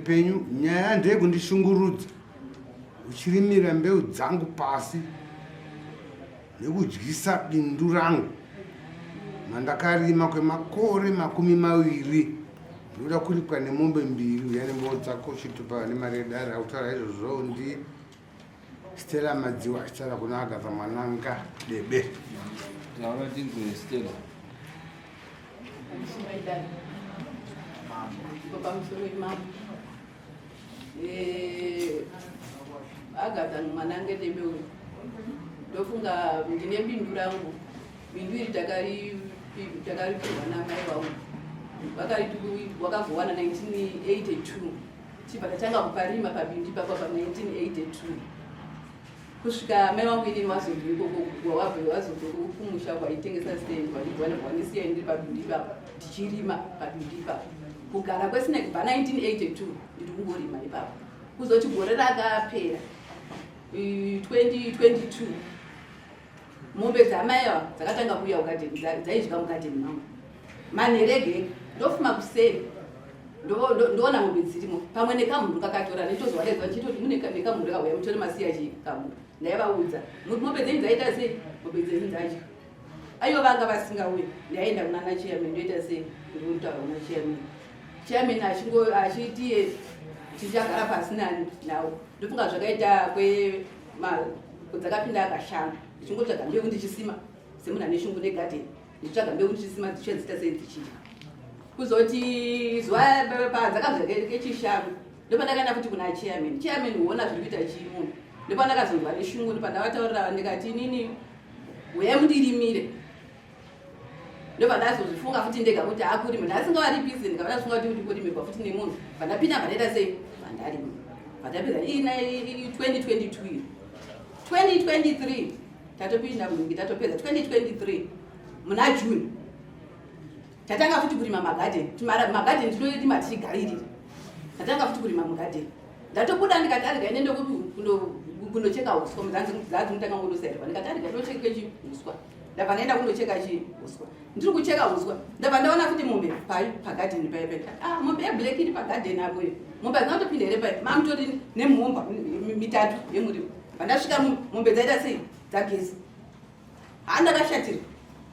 penyu. Nyaya ndeyekundishungurudza uchirimira mbeu dzangu pasi nekudyisa bindu rangu mandakarima kwemakore 20. Ndinoda kuripwa nemombe mbiri. Uya nemboo dzako uchitupa nemari yedare. Akutaura izvozvo ndi Stella Madziwa achitaura kuna Agatha Mwananga Debe. Taura tinzwe Stella. Pamusoro imambo. Agatha Mwananga Debe uyu. Ndofunga ndine bindu rangu. Bindu iri takaripirwa namai vangu. Vakariti wakazowana 1982. Chibva tatanga kuparima pabindu ipapa pa 1982 kusvika mai vangu inini wazobva ikoko wabva wazobva kumusha kwaitengesa stand wandisiya ndiri pabindu ipapa ndichirima pabindu ipapa kugara kwesina kubva 1982 ndiri kungorima ipapa kuzoti gore rakapera 2022 mombe dzamai ava dzakatanga kuuya kugadheni, dzaidya mugadheni mangu manherege. Ndofuma kuseni ndoona mombe dzirimo pamwe nekamhuru kakatora netozowadaidzwa ndichitoti mune nekamhuru kauya mutore masiya chii kamhuru. Ndaivaudza mombe dzenyu dzaita sei, mombe dzenyu dzadya. Aiwa, vanga vasingauyi. Ndaienda kunana chairman, ndoita sei, ndinotaura kuna chairman. Chairman achingo achiti tichagara pasi nani nawo. Ndofunga zvakaita kwe dzakapinda akashanu ndichingotsvaga mbeu ndichisima semunhu ane shungu negadheni, ndichitsvaga mbeu ndichisima, dzichiita sei, dzichidya. Kuzoti zuva padzakabva kechishanu ndopandakaenda futi kuna chairman. Chairman, huona zviri kuita chii munhu. Ndopandakazonzwa neshungu, ndopandavataurira ndikati, inini uyai mundirimire. Ndobva ndazozvifunga futi ndega kuti akurima ndasingavaripisi, ndikabva ndafunga kuti kurimirwa futi nemunhu. Pandapinda pandaita sei, pandarima, pandapedza ina 2022 iri 2023 tatopinda mungi tatopedza 2023 muna June tatanga futi kurima magadheni. Magadheni tinorima tichigaririra. Tatanga futi kurima mugadheni. Ndatobuda ndikati arega ine kundocheka uswa dzanzi mutanga kundosairwa. Ndikati arega ndocheke uswa. Ndabva ndaenda kundocheka chi uswa. Ndiri kucheka uswa, ndabva ndaona futi mombe pai pagadheni pai pai. Ah, mombe yeblack iri pagadheni apo iyo. Mombe hadzina kutopinda here pai? Mamutori nemhomba mitatu yemuriwo. Pandasvika mombe dzaita sei, dzageza. Handakashatirwa,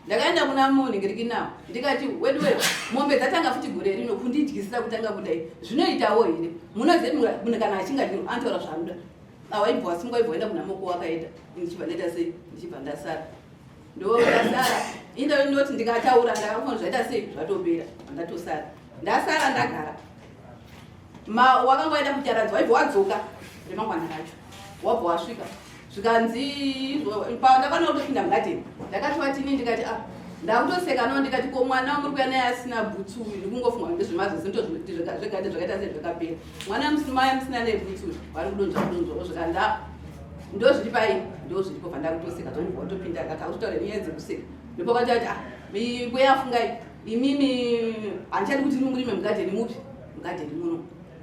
ndakaenda kuna munhingirikinawo ndikati, weduwe, mombe dzatanga futi gore rino kundidyisira kutanga kudai, zvinoitawo here? Munoziva munhu kana achingadiro anotaura zvaanoda. Awaibva wasimwa, waibva waenda kuna moko wakaenda. Ndichibva ndaita sei, ndichibva ndasara, ndosara indo ndoti ndikataura ndakaona zvaita sei, zvatopera. Ndatosara, ndasara ndagara. Ma wakanga waenda kucharadzi, waibva wadzoka remangwana racho, wabva wasvika zvikanzi pandakwana kutopinda mugadheni ndakati watini. Ndikati, ah, ndakutoseka no. Ndikati, ko mwana muri kuya naye asina bhutsu uyu? Ndikungofunga ndezvemazozinto zvegadheni zvakaita sei, zvakapera. Mwana maya musina nebhutsu uyu vari kudonzva kudonzvawo. Zvikanzi, ah, ndo zviri pai, ndo zviripo. Pandakutoseka zvonibva watopinda akakutaura nyaya dzekuseka. Ndopakati ati, ah, mbuya fungai imimi, handichadi kuti imi murime mugadheni mupi, mugadheni muno.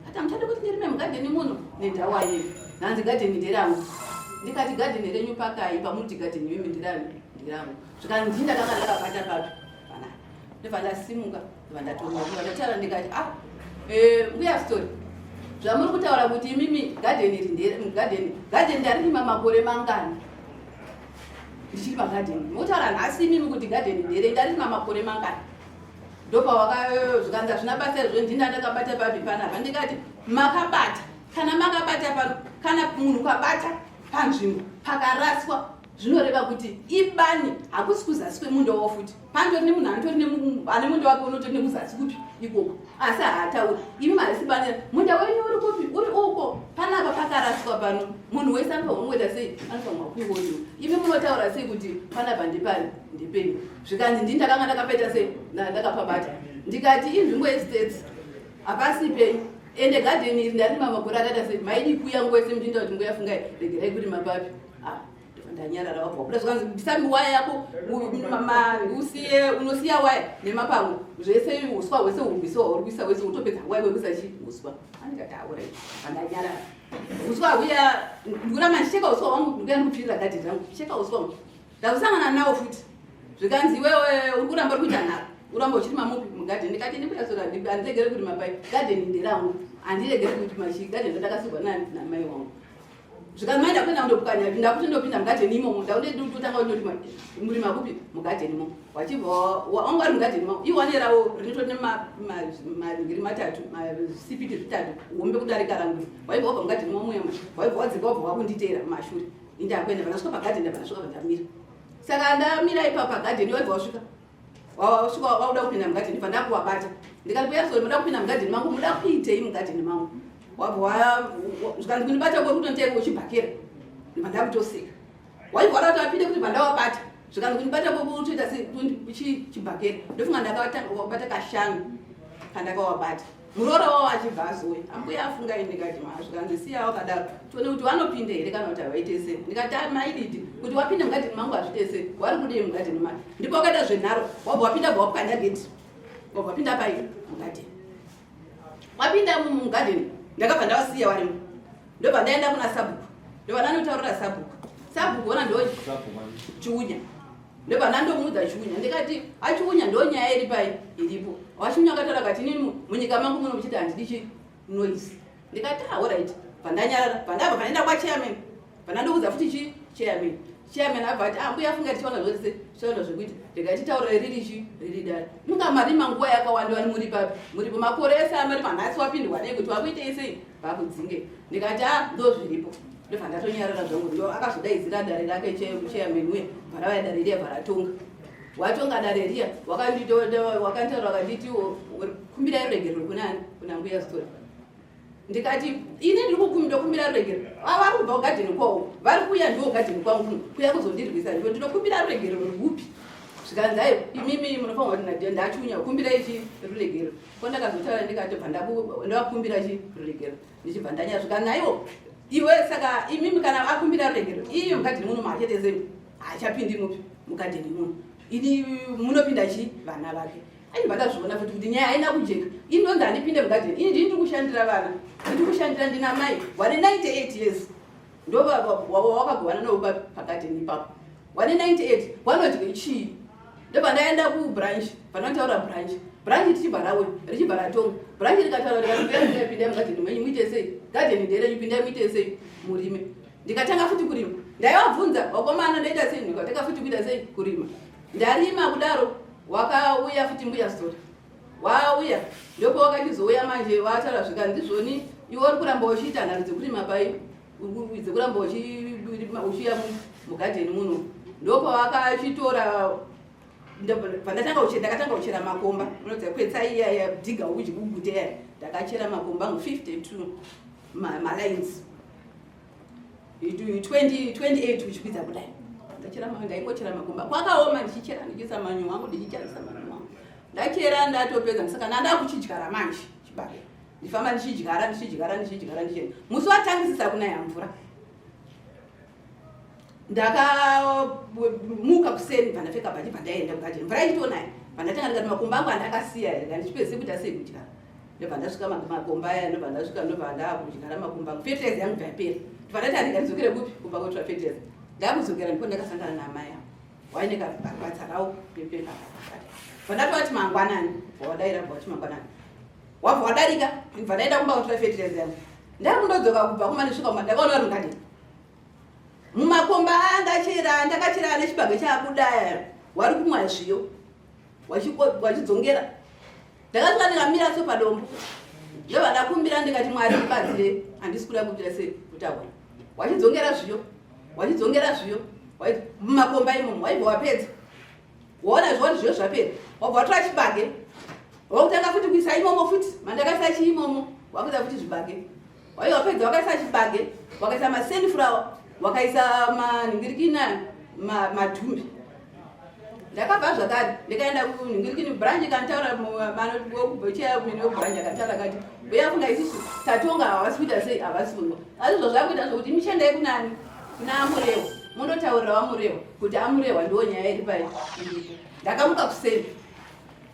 Ati hamuchadi kuti ndirime mugadheni muno nendawa yei? Nhanzi gadheni nderangu. Ndikati, gadheni renyu pakai pamuti gadheni imimi ndirani, nderangu? Zvikanzi ndii ndakanga ndakabata papi panapa. Ndobva ndasimuka, ndobva ndatorwa ndataura ndikati, ah, mbuya story zvamuri kutaura kuti imimi gadheni iri gadheni, gadheni ndaririma makore mangani ndichiri pagadheni? Motaura nhasi imimi kuti gadheni ndere, ndarima makore mangani? Ndopawaka zvikanzi hazvina basa izvo, ndinda ndakabata papi panapa. Ndikati makabata, kana makabata pano, kana munhu ukabata panzvimbo pakaraswa zvinoreva kuti ibani, hakusi kuzasi kwemunda wavo futi. Pandori nemunhu anotori ane munda wake unotori nekuzasi kupi ikoko, asi haatauri. Imi marisi bani, munda wenyu uri kupi? Uri uko. Panapa pakaraswa pano, munhu wese anofanirwa kungoita sei, anofanirwa kuoniwa. Imi munotaura sei kuti panapa ndepani, ndepenyu? Zvikanzi ndini ndakanga ndakapaita sei, ndakapabata. Ndikati inzvimbo yestates, hapasi penyu. Ende gadheni iri ndarima makore akaita sei? Maidi kuya nguva yese muchiinda kuti nguva yafungai regerai kurima papi. Ah, ndanyarara. Wabva wabuda zvikanzi bisambi waya yako usiye, unosiya waya nemapango zvese, uswa hwese hubvise hwauri kuisa hwese, utopedza nguva yekuisa chi uswa. Andikati aurai, pandanyarara. Uswa huya ndikuramba ndicheka uswa hwangu, ndikuya ndikupfirira gadheni rangu, cheka uswa hwangu. Ndakusangana nawo futi, zvikanzi iwewe uri kuramba uri kuita nharo, uramba uchirima mupi. mugadheni. Ndikati ini kuyasora handiregere kurima pai gadheni nderangu, handiregere kuti machi gadheni ndandakasigwa namai wangu. Zvikanzi mai ndakuenda kundopwanya, ndakuti ndopinda mugadheni imomo, ndakutotanga kundorima murima kupi mugadheni mo. Wachibva wanga uri mugadheni mako iwo wane ravo rinotori nemangiri matatu masipiti zvitatu hombe kudarika rangu. Waibva wabva mugadheni momuya waibva wadzika wabva wakunditeera mumashure. Indakuenda pandasvika pagadheni ndapandasvika pandamira. Saka ndamira ipapo pagadheni waibva wasvika wasvika wakuda kupinda mugadheni pandakuvabata. Ndikati kuya sori muda kupinda mugadheni mangu, muda kuitei mugadheni mangu? Wabva zvikanzi kundibata kuri kutoniteka uchibhakera. Ndibva ndakutoseka. Waibva wada kuti apinde kuti pandawabata. Zvikanzi kundibata kuri kutoita chibhakera. Ndofunga ndakabata kashanu pandakawabata. Muroora wavo achibva azouya. Ambuya afunga ini ndikati ma zvikanzi siya wakadaro. Tione kuti vanopinda here kana kuti havaite sei. Ndikati ah, maididi kuti wapinda mugadheni mangu hazviite sei. Wari kudei mugadheni mani? Ndipo wakaita zvenharo. Wabva wapinda bva wapwanya gate. Wabva wapinda pai mugadheni. Wapinda mugadheni ndakabva ndavasiya varimo. Ndobva ndaenda kuna sabhuku. Ndobva ndanotaurira sabhuku. Sabhuku ona ndo Chiunya. Ndobva ndandomuudza Chiunya ndikati achiunya ndo nyaya iri pai iripo. Wachiunya akataura akati inini munyika mangu muno muchiti handidi chi noise. Ndikati ah alright. Pandanyarara pandabva pandaenda kwa chairman. Pandandoudza futi chi chairman. Chairman abva ati ah mbuya afunga tichiona zvose tichiona zvekuita. Ndikati taura riri chi riri dare. Munga marima nguva yakawanda wani muri papi. Muripo makore ese amarima nhasi wapindwa nei kuti wakuitei sei vakudzinge. Ndikati ah ndo zviripo. Ndobva ndatonyarara zvangu. Ndo akazodaidzira dare rake chairman uya. Bva rauya dare riya bva ratonga. Watonga dare riya wakanditaura wakanditi kumbirai ruregerero kuna ani kuna mbuya Story. Ndikati ini ndiri kukumbira ruregerero. Vari kubva kugadheni kwavo. Vari kuuya ndiwo kugadheni kwangu kuno. Kuuya kuzondirwisa ndivo ndinokumbira ruregerero rwupi. Zvikanzi aiwa imimi munofanirwa kuti ndachiunya kumbirai chi ruregerero. Ko ndakazotaura ndikati bva ndakumbira chi ruregerero. Ndichibva ndanyara zvikanzi aiwa iwe saka imimi kana akumbira ruregerero iye mugadheni muno maachete sei haachapindi mupi mugadheni muno. Ini munopinda chi vana vake. Aibva ndazviona futi kuti nyaya haina kujeka. Ini ndonzi handipinde mugadheni. Ini ndini ndiri kushandira vana. Ndiri kushandira ndina mai wane 98 years. Ndo wakagovana navo pagadheni ipapo. Wane 98 wanodye chii? Ndobva ndaenda kubranch, panotaura branch. Branch tichibva rauya, richibva ratonga. Branch rikataura rikati mbuya mbuya pindai mugadheni menyu muite sei? Gadheni nderenyu pindai muite sei? Murime. Ndikatanga futi kurima. Ndaivabvunza vakomana ndoita sei? Ndikatanga futi kuita sei? Kurima. Ndarima kudaro wakauya futi mbuya Story. Wauya ndipo wakachizouya manje wataura zvikanzi ndizvoni iwe uri kuramba uchiita nharo dzekurima pai dzekuramba uchiuya mugadheni muno. Ndipo wakachitora pandatanga kuchera ndakatanga kuchera makomba unoziva kwetsa iya ya dhiga udyi ugute iya ndakachera makomba angu 52 malines 28 uchikwidza kudai. Ndachera ndaingochera makomba kwakaoma ndichichera ndichiisa manyowa angu ndichicheresa manyowa angu. Ndachera ndatopedza saka ndanda kuchidyara manje chibage. Ndifamba ndichidyara ndichidyara ndichidyara ndichienda. Musi watangisisa kunaya mvura. Ndakamuka kuseni pandapfeka bhachi pandaenda kugadheni. Mvura ichitonaya. Pandatanga ndikati makomba angu andakasiya here ndichipedze kuita sei kudyara. Ndobva ndasvika makomba aya ndobva ndasvika ndobva ndakudyara makomba angu. Fertilizer yangu yapera. Ndobva ndati handinga ndidzokere kupi kumba kotora fertilizer. Ndakudzokera ndipo ndakasangana naamai avo. Waine kabatsa rawo pepepa. Pandatoti mangwanani, wadaira bva mangwanani. Wabva wadarika, ndibva ndaenda kumba kotora fertilizer yangu. Ndakundodzoka kubva kuma ndisvika kuma ndakaona vari mugadheni. Mumakomba aya ndachera, ndakachera nechibage chabuda aya. Wari kumwa zviyo. Wachidzongera. Ndakasvika ndikamira so padombo. Ndobva ndakumbira ndikati Mwari ndibatsire, handisi kuda kuita sei kutaura. Wachidzongera zviyo. Wachidzongera zviyo. Mumakomba imomo waibva wapedza. Waona zviona zviyo zvapera. Wabva watora chibage. Wakutanga futi kuisa imomo futi. Mandakaisa chii imomo. Wakuisa futi zvibage. Waiva wapedza wakaisa chibage, wakaisa masunflower, wakaisa manhingirikina madhumbi. Ndakabva zvakare ndikaenda kunhingirikini branch ikantaura chairman webranch akataura akati mbuya funga isusu tatonga havasi kuita sei havasi kunwa. Asi zvazvakuita zvokuti michendai kunani kuna Amurewa mundotaurira vaMurewa kuti Amurewa ndiwo nyaya iri pai. Ndakamuka kuseni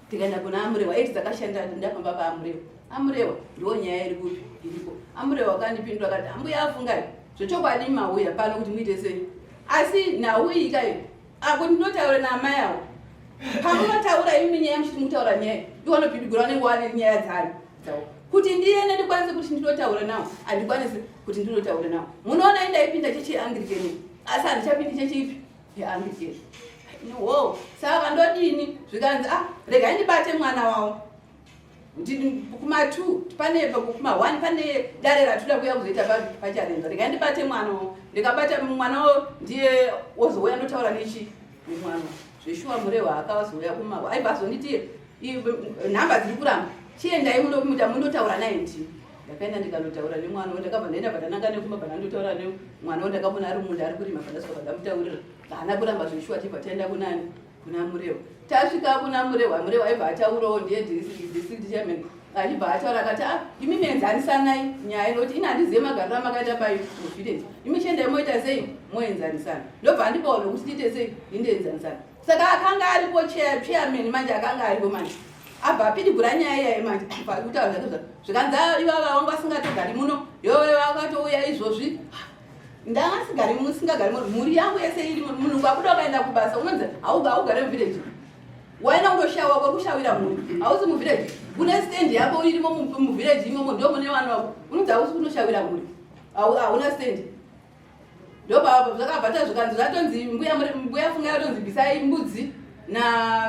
tikaenda kuna Amurewa eti dzakashanda ndafamba paAmurewa. Amurewa ndiwo nyaya iri kupi iripo. Amurewa akandipindura akati ambuya afungai zvechokwadi mauya pano kuti muite sei asi nhau iyi kai ako ndinotaura naamai avo. Pamunotaura imi nyaya muchiti mutaura nyaya, iwo anopidigura vanenge wane nyaya dzayo dzawo. Kuti ndiende ndikwanise kuti ndinotaura nawo, handikwanisi kuti ndinotaura nawo. Munoona indaipinda chechi yeAnglican, asi handichapindi chechi ipi yeAnglican. Wo, saka ndodini? Zvikanzi ah, regai ndibate mwana wavo. Kuma 2 pane kuma 1 pane dare ratoda kuya kuzoita pacharenza. Regai ndibate mwana wavo. Ndikabata mwana wavo ndiye wozouya ndotaura nechi nemwana. Zveshuwa Murehwa akazouya kuma aibva azonditi nhamba dziri kuramba. Chiendai munomuta mundotaura naye ndini. Ndakaenda ndikanotaura nemwana wavo, ndakabva ndaenda pandananga nekumba pandandotaura nemwana wavo, ndakamuona ari munda ari kurima pandasvika pandamutaurira. Haana kuramba zveshuwa tibva taenda kunani kuna Murehwa. Tasvika kuna Murehwa, Murehwa aibva ataurawo ndiye district chairman. Achibva ataura akati ah, imi muenzanisanai nyaya inoti ini handizive magariro amakaita pai muvillage. Imi chiendai moita sei moenzanisana. Ndobva andipawo nokuti tiite sei indoenzanisana. Saka akanga aripo chairman manje akanga aripo manje. Abva apidigura nyaya iyayi manje kutaura zvake zva zvikanzi ivava vanga vasingatogari muno yowe vakatouya izvozvi. Ndanga musingagari muno, mhuri yangu yese iri muno. Munhu ukabuda ukaenda kubasa unonzi haugare muvillage. Waenda kundoshawa kwekushawira mhuri, hausi muvillage. Une stand yako irimo muvillage imomo, ndo mune vana vako. Unonzi hausi kunoshawira mhuri, hauna stand. Ndobva zvakabva tazvikanzi zvatonzi mbuya funga yatonzi bvisai mbudzi na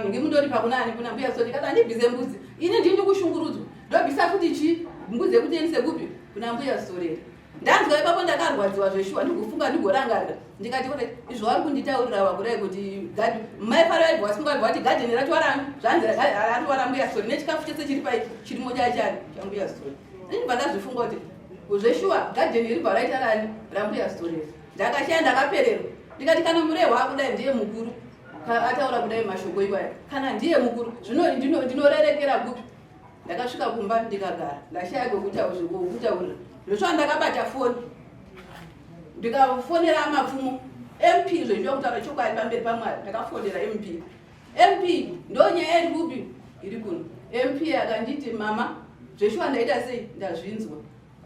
ngimundoripa kuna ani kuna mbuya soni kati andibvise mbudzi ini ndini ndikushungurudzwa ndobvisa futi chi mbudzi yekuti endise kupi kuna mbuya sorera. Ndanzwa ipapo ndakarwadziwa zveshuwa ndikufunga ndigorangarira ndikati ore izvo vari kunditaurira vakurai kuti mai fara vaibva vasunga vaibva vati gadheni ratwara zvanzi ratwara mbuya sori nechikafu chese chiri pai chirimo chachani chambuya sori ndibva ndazvifunga kuti zveshuwa gadheni iri bva raita rani rambuya sori ndakashaya ndakapererwa ndikati kana murehwa akudai ndiye mukuru ataura kudai mashoko iwaya kana ndiye mukuru zvino ndinorerekera kupi. Ndakasvika kumba ndikagara ndashaya kwekutaurira zveshuwa ndakabata foni ndikafonera amapfumo MP zvezviwa kutaura chokwadi pamberi pamwari ndakafonera MP. MP ndo nyaya iri kupi iri kuno. MP akanditi mama zveshuwa ndaita sei ndazvinzwa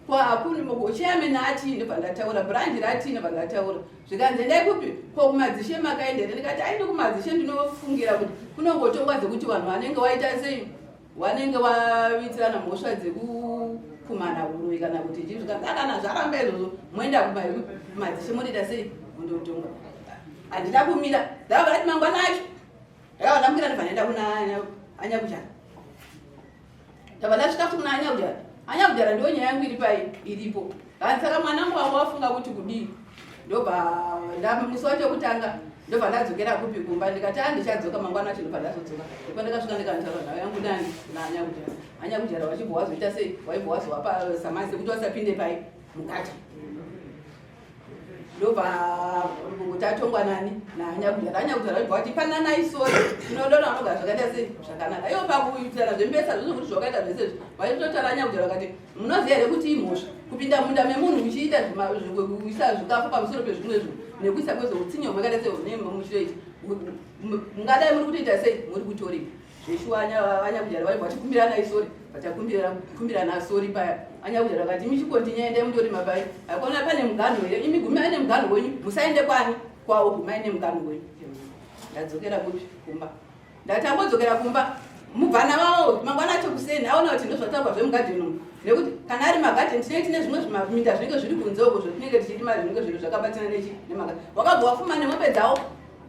kwa chairman ati ndobva ndataura branch rati ndobva ndataura zvikanzi endai kupi ko kumadzishe makaenda here ndikati aindi kumadzishe ndinofungira kuti kunongotongwa dzekuti vanhu vanenge waita sei vanenge vavitirana mhosva dzekukumana uroyi kana kuti chii zvikanzi akana zvaramba izvozvo moenda kumadzishe monoita sei mondotonga handina kumira ndakabva ndati mangwana acho ndakabva ndamukira ndobva ndaenda kuna anyakujana Ndabva ndasvika futi kuna Anyakujara. Anyakujara ndiyo nyaya yangu iri pai iripo. Hanzi saka mwanangu wangu wafunga kuti kudii? Ndobva musi wacho wekutanga ndobva ndadzokera kupi kumba ndikati ah ndichadzoka mangwana acho ndobva ndazodzoka. Ndipo ndakasvika ndikanotaura nhau yangu nani kuna Anyakujara. Anyakujara wachibva wazoita sei? Waibva wazovapa samasi yekuti wasapinde pai mukati. Ndobva tatongwa nani naanyakujara. Anyakujara vabva vati pananai sori tinodona vanogara zvakaita sei zvakanaka. Ivo pakuitirana zvembesa zvose kuti zvakaita zvese izvi vaitotaura anyakujara vakati munoziva here kuti imhosva kupinda munda memunhu uchiita kuisa zvikafu pamusoro pezvimwe zvinhu nekuisa kwezveutsinye hwakaita sei muchitoita mungadai muri kutoita sei muri kutorima Zveshuwa anyakujara vaibva vachikumbirana isori vachakumbirana sori paya anyakujara vakati imi chikontinya endai mundorima pai haikona pane muganhu here imi gumai nemuganhu wenyu musaende kwani kwawo gumai nemuganhu wenyu ndadzokera kupi kumba ndatambodzokera kumba mubvana vawo mangwana acho kuseni aona kuti ndozvataurwa zvemugadheni umu nekuti kana ari magadheni tinenge tine zvimwe zvimaminda zvinenge zviri kunze uko zvatinenge tichirima zvinenge zviro zvakabatsana nechi nemagadheni wakabva wafuma nemombe dzawo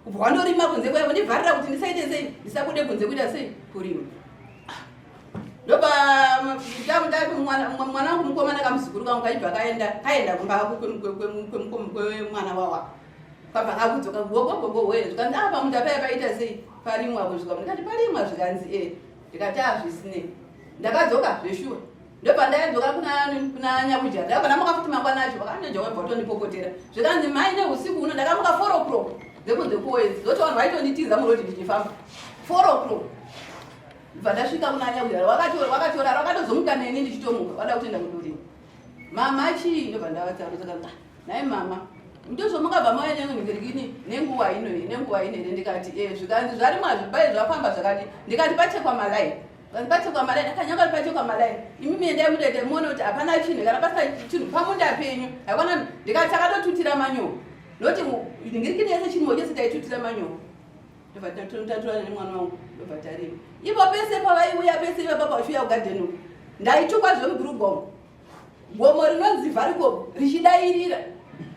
Kubva wandorima kunze kwaivo ndivharira kuti ndisaite sei ndisabude kunze kuita sei kurima. Ndoba mwana wangu mukomana kamuzukuru kangu kaibva kaenda kaenda kumba kwemwana wawa. Kabva kakudzoka gogogogo wee zvikanzi apa munda paya paita sei parimwa kusvika ndikati parimwa zvikanzi e ndikati azvisinei ndakadzoka zveshuwa Ndopandakadzoka kuna Nyakujara ndakabva ndamuka futi mangwana acho vakanonja wabva watondipopotera zvikanzi mai neusiku uno ndakamuka 4 o'clock dzekunze kuoedzi zoti vanhu vaitonditiza muroad ndichifamba 4 o'clock ndibva ndasvika kuna Nyakujara wakatorara wakatozomuka neni ndichitomuka wada kutoenda kudurima mama chii ndobva ndavatsarutsa nhai mama ndozvomungabva mauya nenhingirikini nenguva ino nenguva ino here ndikati e zvikanzi zvarimwa zvibai zvafamba zvakati ndikati pachekwa malai vanhu pachekwa malai akanyanga pachekwa malai imi miendai mudete muone kuti hapana chinhu kana pasina chinhu pamunda penyu haikona ndikati takatotutira manyowa noti nhingirikini yese chinhu chese taitutira manyowa. Ndobva tatorana nemwana wangu, ndobva tarima. Ivo pese pavaiuya, pese ivapa vachiuya kugadheni uku, ndaitukwa zvemubhurugwa umu. Gomo rinonzi Varikomo richidairira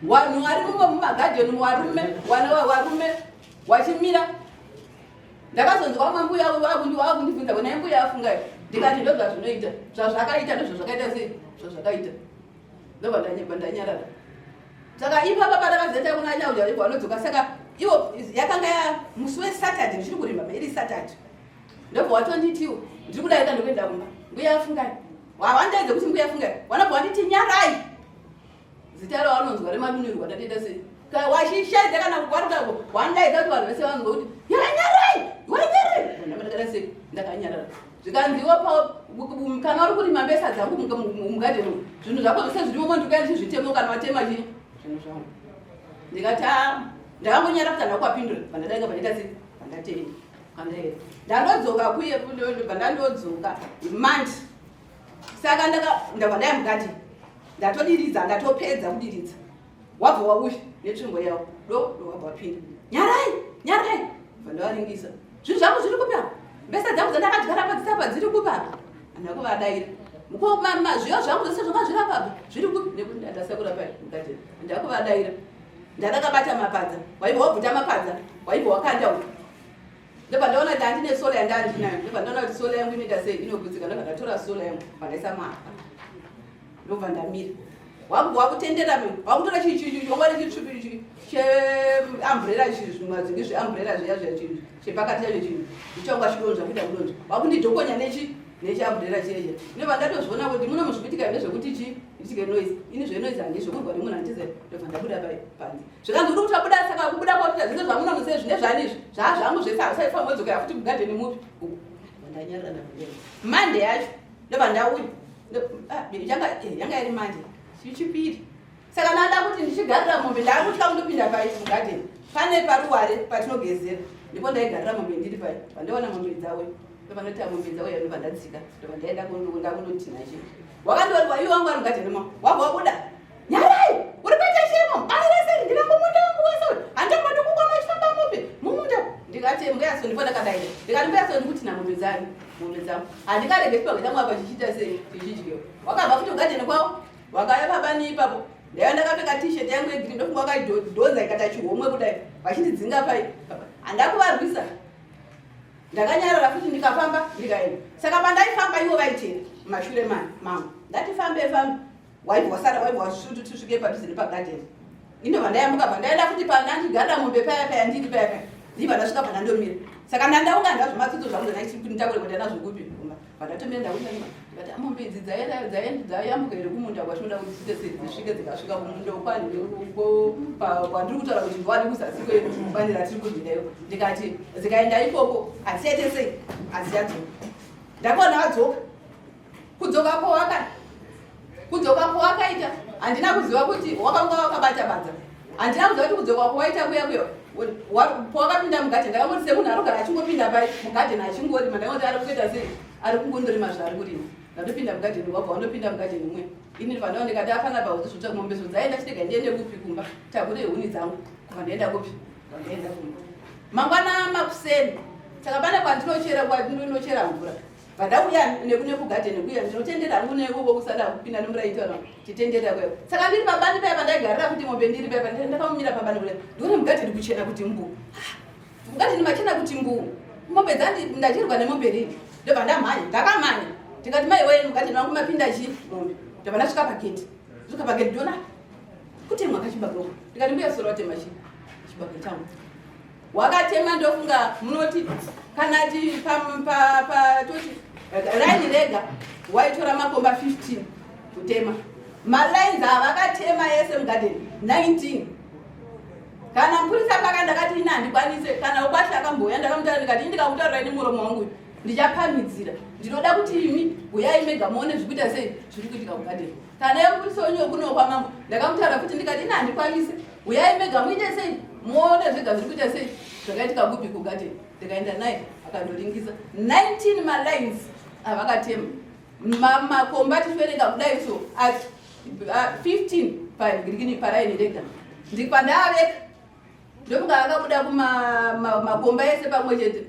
vanhu vari mumo mumagadheni, varume, wana varume wachimira. Ndakazonzwa mambuya vakundibvunza, "Kona mbuya afungai?" Ndikati, "Ndo zvazvinoita, zvazvakaita, ndozvazvakaita." Sei zvazvakaita? Ndobva ndanyarara. Saka ipapa pandakazoita kuna chauja vanodzoka, saka ivo yakanga musi weSaturday, ndichiri kurima, iri Saturday, ndobva watonditiwo ndiri kudarika, ndokuenda kumba, "Mbuya afungai." Wawandaidze kuti mbuya afungai, wanobva wanditi, "Nyarai." Zita rawanonzwa remadunirwa ndatoita sei wachishaidza kana kugwarukako, wandaidza kuti vanhu vese vanzwa kuti, "Nyarai, wanyarai." Ndakada sei, ndakanyarara. Zvikanziwo, "Kana uri kurima mbesa dzangu mugadheni, zvinhu zvako zvese zvirimo, ndikuya ndichizvitemo kana watema chii zvinhu zvangu." Ndikati, "A." Ndakangonyara kuti handina kuwapindura. Pandadarika, pandaita sei, pandatenda, pandaenda, ndandodzoka kuye, ndobva ndandodzoka manje. Saka ndabva ndaya mugadheni, ndatodiridza, ndatopedza kudiridza, wabva wauya netsvimbo yawo do do, wabva wapinda, "Nyarai, nyarai." Bva ndavaringisa, "Zvinhu zvangu zviri kupi apa? Mbesa dzangu dzandakadyara padzisapa dziri kupi apa?" Handina kuvadaira. "Zviyo zvangu zvese zvanga zviri apapa zviri kupi?" Nekuti ndandasakura pai mugadheni. Handina kuvadaira. Ndandakabata mapadza, waibva wabvuta mapadza, waibva wakanda uku. Ndobva ndaona kuti handine solar yandandinayo. Ndobva ndaona kuti solar yangu inoita sei, inogutsika. Ndobva ndatora solar yangu, bva mapa, ndobva ndamira. Wakutendera, wakutora chongwari chitsvuku cheumbrella, zvimadzingi zveumbrella zviya zviya, chepakati chacho, chinhu chichonga chidonzva kuita kudonzva, wakundidhokonya nechi nechiumbrella chiyeche. Ndobva ndatozviona kuti muno muzvikuitika ndezvekuti chi itike noise. Ini zvenoise handizvokurwa nemunhu handize. Ndobva ndabuda panze. Zvikanzi, "Uri kutabuda, saka kubuda kwakuita zvese zvamuna muse zvine zvani izvi zvaa zvangu zvese, hausaifa modzokera futi mugadheni mupi." Ndanyarara. Monday yacho ndobva ndauya. Yanga iri Monday, Chipiri. Saka ndada kuti ndichigarira mombe, ndakutya kundopinda pai mugadheni, pane paruware patinogezera, ndipo ndaigarira mombe ndiri pai. Pandaona mombe dzawe, ndopandoti mombe dzawe, ndobva ndadzika, ndobva ndaenda ndakundotina chii. Wakandoriwa iwe wangu ari mugadheni mo, wabva wabuda, "Nyarai, uri kuita chemo bani rese ndinango munda wangu wese, handambodi kukona uchifamba mupi mumunda." Ndikati, "Mbuyaso," ndipo ndakadaira, ndikati, "Mbuyaso, ndikuti namombe dzani, mombe dzangu handikarege chibage changu apa chichiita sei, chichidyiwa." Wakabva futi kugadheni kwavo, wakauya pabani ipapo. Ndaiva ndakapfeka T-shirt yangu yegreen, ndofunga wakaidhonza ikata chihomwe kudai, vachindidzinga pai. Handakuvarwisa, ndakanyarara futi, ndikafamba, ndikaenda. Saka pandaifamba, ivo vaitera mumashure mangu. Ndati fambe fambe, waibva wasara, waibva wasvutu, tisvike padhuze nepagadheni. Indobva ndayambuka, bva ndaenda futi pandandigara mombe paya paya ndiri paya paya, ndibva ndasvika pandandomira. Saka ndandaunga ndazvematsutso zvangu, ndanachitakure kuenda nazvo kupi, kumba. Pandatomira, ndakuenda, ndikati, "Mombe idzi dzayambuka here kumunda kwatinoda kuti dziite sei, dzisvike?" Dzikasvika kumunda kwandiri kutaura kuti ndowani kuzasi kwebani ratiri kurwirayo. Ndikati dzikaenda ikoko hadzichaite sei, hadzichadzoka. Ndakaona vadzoka. Kudzoka kwawakaita, handina kuziva kuti wakanga wakabata badza. Handina kuziva kuti kudzoka kwawaita kuya kuya pawakapinda mugadheni. Ndakangoti semunhu arikugara achingopinda pai mugadheni achingorima, ndakangoti ari kuita sei, ari kungondorima zvaari kurima. Ndatopinda mugadheni, wabva wandopinda mugadheni mumwe. Ini ndobva ndikati, "Apana pauzi, mombe dzaenda, chitega ndiende kupi, kumba, takure huni dzangu." Kubva ndaenda kupi, ndaenda kumba. Mangwana makuseni, saka pane kwandinochera mvura, vandauya nekugadheni kuya, ndinotendera hangu nekoko kusada kupinda nemuraitana, titendera kuya. Saka ndiri pabani paya pandaigarira kuti mombe, ndiri paya ndakamumira pabani kudai, ndione mugadheni kuchena kuti mbu, mugadheni machena kuti mbu. Mombe dzandi ndachirwa nemombe rini? Ndobva ndamhanya, ndakamhanya, ndikati, "Mai wee, mugadheni wangu mapinda chi mombe." Ndobva ndasvika pageti, svika pageti, ndiona kutemwa kachibage. Ndikati, "Mbuya soro, watema chi chibage changu?" Wakatema, ndofunga munoti kana ti toti raini rega waitora makomba 15 kutema. Malines avakatema ese mugadheni 19. Kana mupurisa paka, ndakati, "Ina handikwanise." Kana ukwasha akambouya, ndakamutaura, ndikati, "Indikakutaurirai nemuromo wangu ndichapamhidzira. Ndinoda kuti imi uyai mega muone zvikuita sei, zviri kuitika kugadheni." Kana yemupurisa wenyu wekuno kwamambo, ndakamutaura futi, ndikati, "Ina handikwanise, uyai mega muite sei, muone zvega zviri kuita sei, zvakaitika kupi, kugadheni." Ndikaenda naye, akandoringisa 19 malines avakatema, makomba tichiverenga kudai so 15 pagirikini paraini rega. Ndikwandaaveka. Ndofunga akabuda kumakomba ese pamwe chete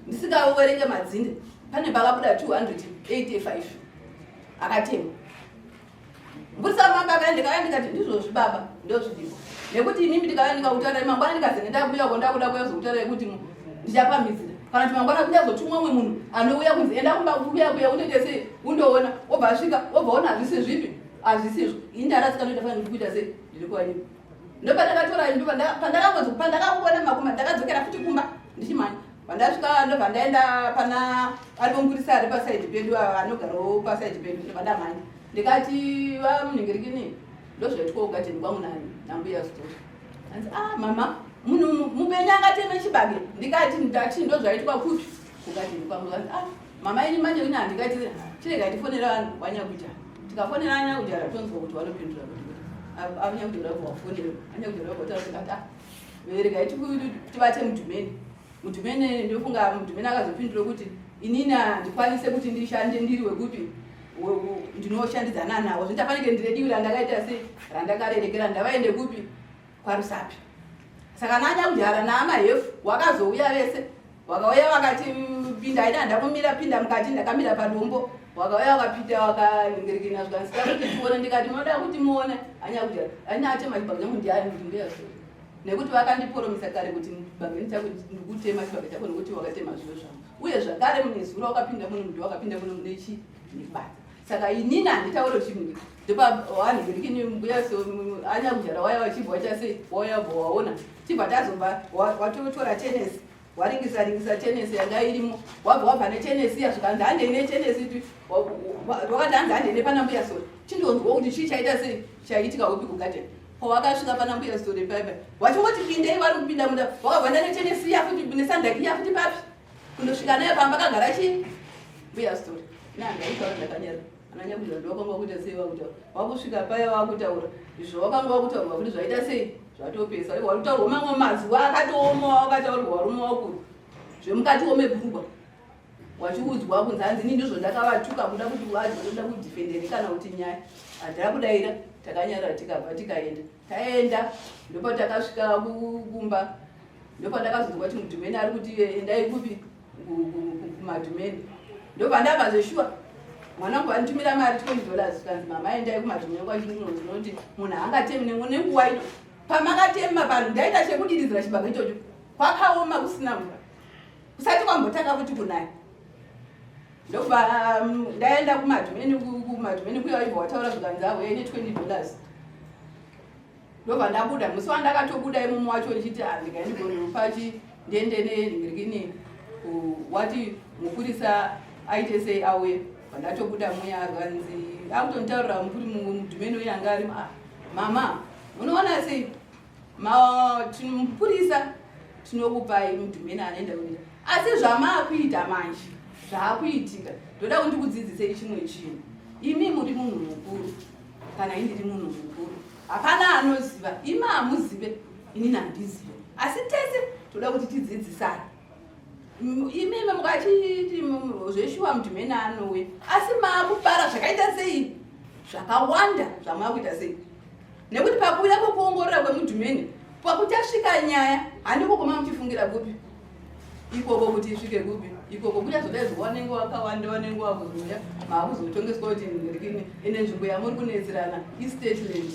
ndisingaverenge madzinde, pane pakabuda 285 akatemwa. Mupurisa mambo akaya, ndikauya ndikati, "Ndizvozvi baba, ndozvidiwa nekuti imimi ndikauya ndikakutaurai mangwana, ndikazenge ndakuuya ndakuda kuuya kuzokutaurai kuti ndichapamhidzira, kana kuti mangwana kuchazotumwa umwe munhu anouya kunzi enda kumba kuuya kuya unoite sei, undoona, wobva asvika, wobva ona hazvisi zvipi, hazvisizvo. Ini ndarasika, ndoita fana ndiri kuita sei, ndiri kuwanyika. Ndopandakatora, pandakangona makoma, ndakadzokera futi kumba ndichimhanya. Pandasvika, ndobva ndaenda pana aripo mupurisa ari pasaidi pedu, anogarawo pasaidi pedu. Ndobva ndamhanya ndikati, "Vamunhingirikini, ndozvaitwa kugadheni kwangu nambuya Story." Anzi, "Ah mama, munhu mupenyu angateme chibage?" Ndikati, "Ndati ndozvaitwa kupi? Kugadheni kwangu." Anzi, "Ah mama, ini manje ini handikati, chirega tifonera wanyakuja." Tikafonera anyakujara, tonzwa kuti vanopindura kuti anyakujara vafonera anyakujara vataura. Tikati, "Ah, regai tibate mudhumeni." Mudhumeni, ndofunga mudhumeni akazopindura kuti, "Inini handikwanise kuti ndishande ndiri wekupi, ndinoshandidzana navo, zvinotafanike ndire divi randakaita sei, randakarerekera, ndavaende kupi, kwaRusapi." Saka nanyakujara naamahefu wakazouya vese, wakauya vakati, "Pinda." Ina ndakumira, "Pinda mukati." Ndakamira padombo, wakauya, wakapinda, wakaningirikina, zvikanzika kuti tione. Ndikati, "Munoda kuti muone anyakujara aina atema chibage changu ndiani?" Kuti mbuya Sori, nekuti vakandiporomisa kare kuti chibage chako ndikutema chibage chako nekuti wakatema zviyo zvangu, uye zvakare mune zuro wakapinda muno, munhu wakapinda muno munechi nebata, saka inini handitaure chinhu. Ndopawanhingirikini mbuya anyakujara waya wachibva wachasei, wauya bva waona, chibva tazobva watotora tenesi, waringisa ringisa tenesi yanga irimo, wabva wabva netenesi iya. Zvikanzi, "Handei netenesi." Wakati hanzi, "Handei nepana mbuya Sori, chindonzwa kuti chii chaita sei, chaitika upi kugadheni." Pawakasvika pana mbuya Sori paipa, wachingoti pindei, vari kupinda munda, wakabva netenesi iya futi nesandaki iya futi papi, kundosvika nayo pamba kagara chii, mbuya Sori. Nandaitaura ndakanyara. Ananyakuita ndowakanga wakuita sei, wakutaura, wakusvika paya wakutaura izvo wakanga wakutaurwa kuti zvaita sei, zvatopesa. Wakutaurwa mamwe mazuva akatooma, wakataurwa varume wakuru zvemukati womebhurugwa, wachiudzwa kunzi hanzi, "Ini ndizvo ndakavatuka kuda kuti vazoda kudhifendere kana kuti nyaya." Handira kudaira, takanyarara, tikabva tikaenda. Taenda, ndopatakasvika kumba, ndopandakazonzwa kuti mudhumeni ari kuti, "Endai kupi? Kumadhumeni." Ndobva ndabva zveshuwa, mwana wangu anditumira mari $20, kanzi, "Mama, endai kumadhumeni kwachinoti munhu haangatemi nenguva ino pamakatema panhu." Ndaita chekudiridzira chibage ichocho, kwakaoma, kusina mvura, kusati kwambotanga kuti kunaya. Ndobva ndaenda kumadhumeni. Kumadhumeni kuya waibva wataura, zvikanzi, "Auya ne$20." Ndobva ndabuda. Musi wandakatobuda imomo wacho ndichiti ndikaendigonopachi ndiende nenhingirikini, wati mupurisa aite sei, auye. Vandatobuda muya, akanzi akutonditaurira mupuri mudhumeni uye anga ari, "Ah, mama, munoona sei, mupurisa tinokupai mudhumeni anoenda kuita, asi zvamaakuita manje, zvaakuitika, ndoda kuti ndikudzidzisei chimwe chinhu. Imi muri munhu mukuru, kana indiri munhu mukuru, hapana anoziva. Imi hamuzive, inini handizive, asi tese toda kuti tidzidzisane. Imimi mukachiti zveshuwa mudhumeni anouya, asi maakupara zvakaita sei, zvakawanda zvamaakuita sei, nekuti pakuuya kwekuongorora kwemudhumeni, pakuchasvika nyaya, handiko koma muchifungira kupi ikoko kuti isvike kupi ikoko, kuchazodaidzwa wanenge wakawanda, wanenge wakuzouya, maakuzotongeswa kuti rikini. Ine nzvimbo yamuri kunetserana istate land.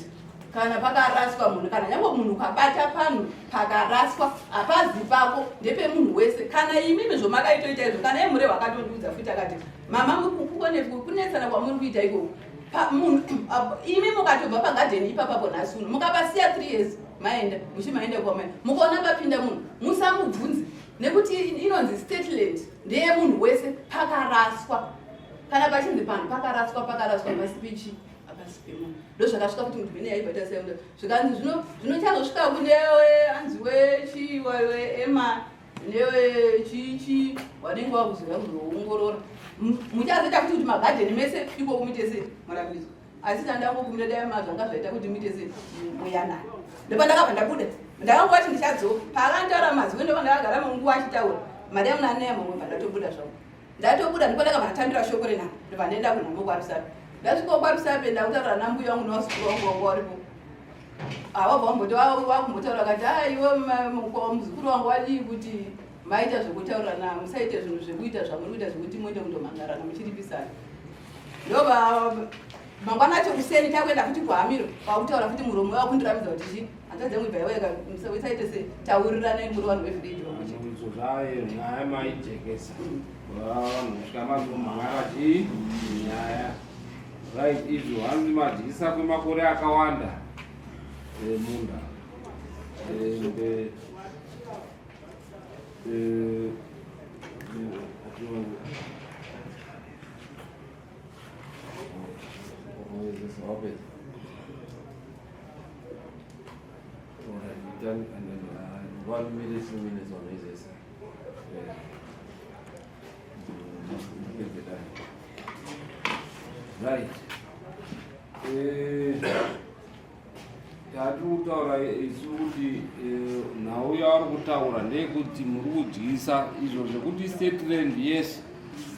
Kana pakaraswa munhu, kana nyange munhu ukabata panhu pakaraswa, hapazi pako, ndepemunhu wese. Kana imimi zvomakaitoita izvo, kana imure wakatondiudza futi akati, 'Mama, kunetsana kwamuri kuita ikoko, imi mukatobva pagadheni ipapapo nhasi uno, mukapasiya 3 years, maenda muchimaenda kwamai, mukaona papinda munhu, musamubvunze, nekuti inonzi state land, ndeyemunhu wese pakaraswa. Kana pachinzi panhu pakaraswa, pakaraswa pasi pechi, hapasi pemunhu.' Ndozvakasvika kuti munhu mene yaibata seunda. Zvikanzi zvino chazosvika kune anzi wechi ema newe chichi wanenge wakuzoya kuzoongorora, muchazoita kuti magadheni mese ikoko muite sei, murambidzwa. Asi tandangokumira dai mazvanga zvaita kuti muite sei, muyanani." Ndopandakabva ndabuda, ndakangoti ndichadzoka. Paakantaura mazwi, ndopa ndakagara munguva achitaura mari yamunanaya mamwe, bva ndatobuda zvangu. Ndatobuda, ndipo ndakabva ndatambira shoko renhamo, ndobva ndaenda kunhamo kwaRusape. Ndasvikawo kwaRusape, ndakutaura nambuya wangu nevazukuru vangu vangu varipo. Awabva wamboti wakumbotaura kati a iwe muzukuru wangu wadii kuti maita zvekutaurirana, musaite zvinhu zvekuita zvamuri kuita zvekuti muende kundomhangarana muchiripisana. Ndobva mangwana acho kuseni takuenda futi kuhamiro, kwakutaura futi muromo wakundiramidza kuti chii, hanzvadzi yangu ibva yauya, musaite se tauriranai muri vanhu vevhileji vamuchiti. Izvo zvayo nyaya maijekesa. Vanhu kusvika mazomhan'ara chii nyaya. Right, izvo hanzi madyisa kwemakore akawanda munda. And Alright, and then 1 minute, 2 minutes on this. Yeah. Right. Tati kutaura isu kuti nhau yauri kutaura ndeyekuti muri kudyisa izvo zvekuti state land, yes,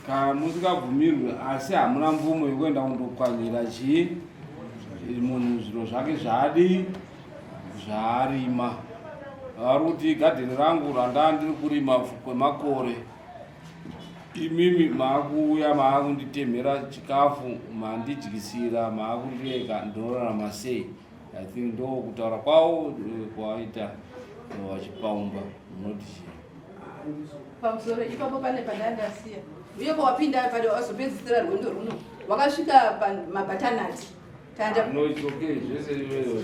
kana musingabvumirwe, asi hamuna mvumo yekuenda kundopwanyira chii munhu zviro zvake zvaadii zvaarima. Vari kuti gadheni rangu randaa ndiri kurima kwemakore, imimi maakuuya maakunditemhera chikafu, mandidyisira, maakundirega, ndinorarama sei? I think ndo kutaura kwavo kwaita vachipaumba. Munoti chii? Pamusoro ipapo pane pandandasiya uye pawapinda pade wazopedzisira rwendo runo wakasvika pamabhatanati tanda. No, it's okay, zvese izvozvo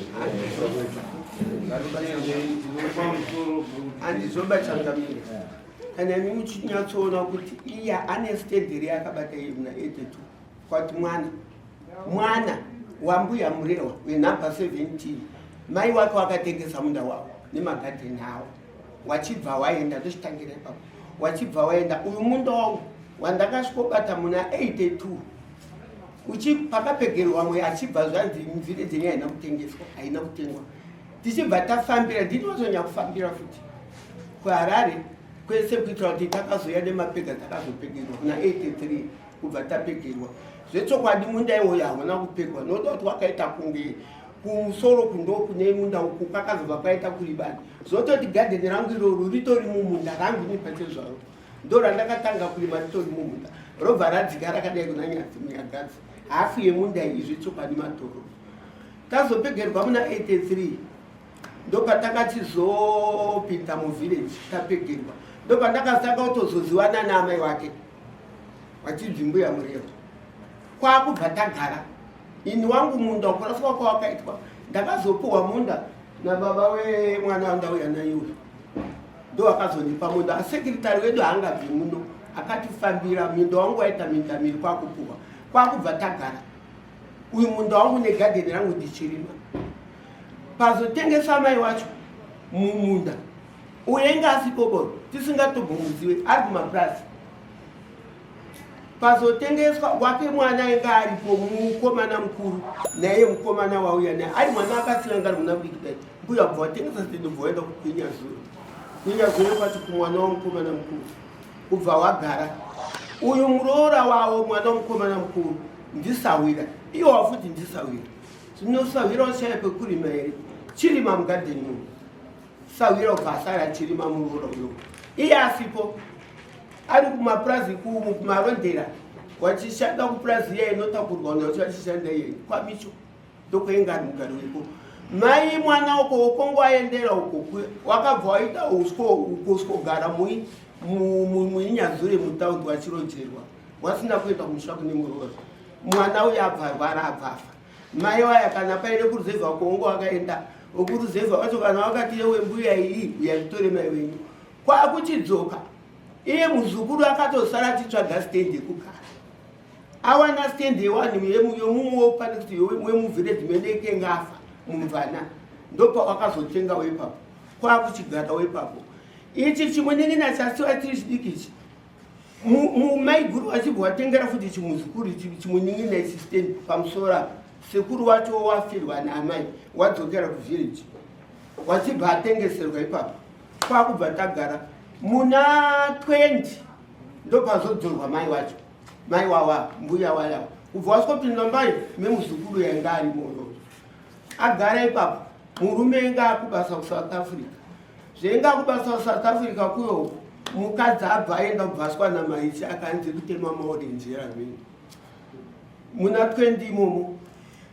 ngatiendei, tiri pamusoro. Handizobachangamira kana imi muchinyatsoona kuti iya ane stand yaakabata iyi muna 82 kwati mwana wambuya Murewa wenhamba 17, mai wake wakatengesa munda wavo nemagadheni avo, wachibva waenda. Ndochitangira ipapo, wachibva waenda. Uyu munda wangu wandakasvikobata muna 82 uchi pakapegerwa mwe achibva zvanzi village yenyu haina kutengeswa, haina kutengwa. Tichibva tafambira, ndinozonya kufambira futi kuHarare kwese kuitira kuti takazoya nemapega. Takazopegerwa kuna 83. Kubva tapegerwa zvechokwadi, munda iwoyo hauna kupegwa noda kuti wakaita kunge kumusoro kundo kune munda uku kwakazobva kwaita kuribani. Zvototi gadheni rangu iroro ritori mumunda rangu ini pachezvaro, ndo randakatanga kurima, ritori mumunda, robva radzika rakadai kuna Nyadzi Munyagadzi, hafu yemunda iyi zvechokwadi matoro. Tazopegerwa muna 83, ndopatakachizopinda muvillage. Tapegerwa, ndopandakatanga kutozoziwana naamai wake vachinzi mbuya Mureva. Kwakubva tagara. Ini wangu munda kuraswa kwawakaitwa, ndakazopuhwa munda nababa wemwana wandauya naye uyu, ndo akazondipa munda. Asekiritari wedu haangabvi muno, akatifambira minda wangu waita minda miri. Kwakupuhwa, kwakubva tagara. Uyu munda wangu negadheni rangu ndichirima. Pazotengesa mai wacho mumunda uyenga asipo, tisingatombomuzive, ari kumapurasi. Pazotengeswa wake mwana ainge aripo, mukomana mukuru, naiye mukomana wauya naye ari mwana akasiya ngari muna mudiki dai. Mbuya bva watengesa stand, bva waenda kugwinyazure. Gwinyazure kwacho kumwana wamukomana mukuru, kubva wagara. Uyu muroora wavo, mwana wamukomana mukuru, ndisawira iwo wafuti ndisawira. Zvinosawira ushaya pekurima here? Chirima mugadheni muno, sawira. Ubva asara chirima muroora uyo, iye asipo, ari kumapurazi kumarondera, wachishanda kupurazi iya inotakurwa nacho, achishanda iye kwamicho, ndokuenga ari mugari weko. Mai mwana uko ukongo aendera uko, wakabva waita uswogara muinyazure mutaundi, wachirojerwa, wasina kuenda kumusha kune muroora. Mwana uyo abva arwara, abva afa. Mai waya kana paine kuruzevha kongo wakaenda okuruzevha wacho, kana wakati yewe mbuya iyi uyatitore mai wenyu, kwakuchidzoka iye muzukuru akatosara achitsvaga stendi yekugara. Awana stendi yewanhu yemumwe pane kuti wemuvhireji meneke ngafa mumvana, ndopawakazotenga ipapo, kwakuchigara ipapo. Ichi chimwe nin'ina chasiwa chiri chidiki ichi, maiguru vachibva watengera futi chimuzukuru chimunin'ina ichi stendi pamusoro apa. Sekuru wacho wafirwa naamai, wadzokera kuvhireji, wachibva atengeserwa ipapo. Kwakubva tagara. Muna 20 ndopazodzorwa mai wacho, mai wawa mbuya wayawa, kubva wasvikopinda mai memuzukuru yainga arimo uyoyo, agara ipapo. Murume enga akubasa kuSouth Africa. Zvenga kubasa kuSouth Africa kuyo mukadzi abva aenda kubvaswa namaichi akanzi kutema maorenji amene. Muna 20 imomo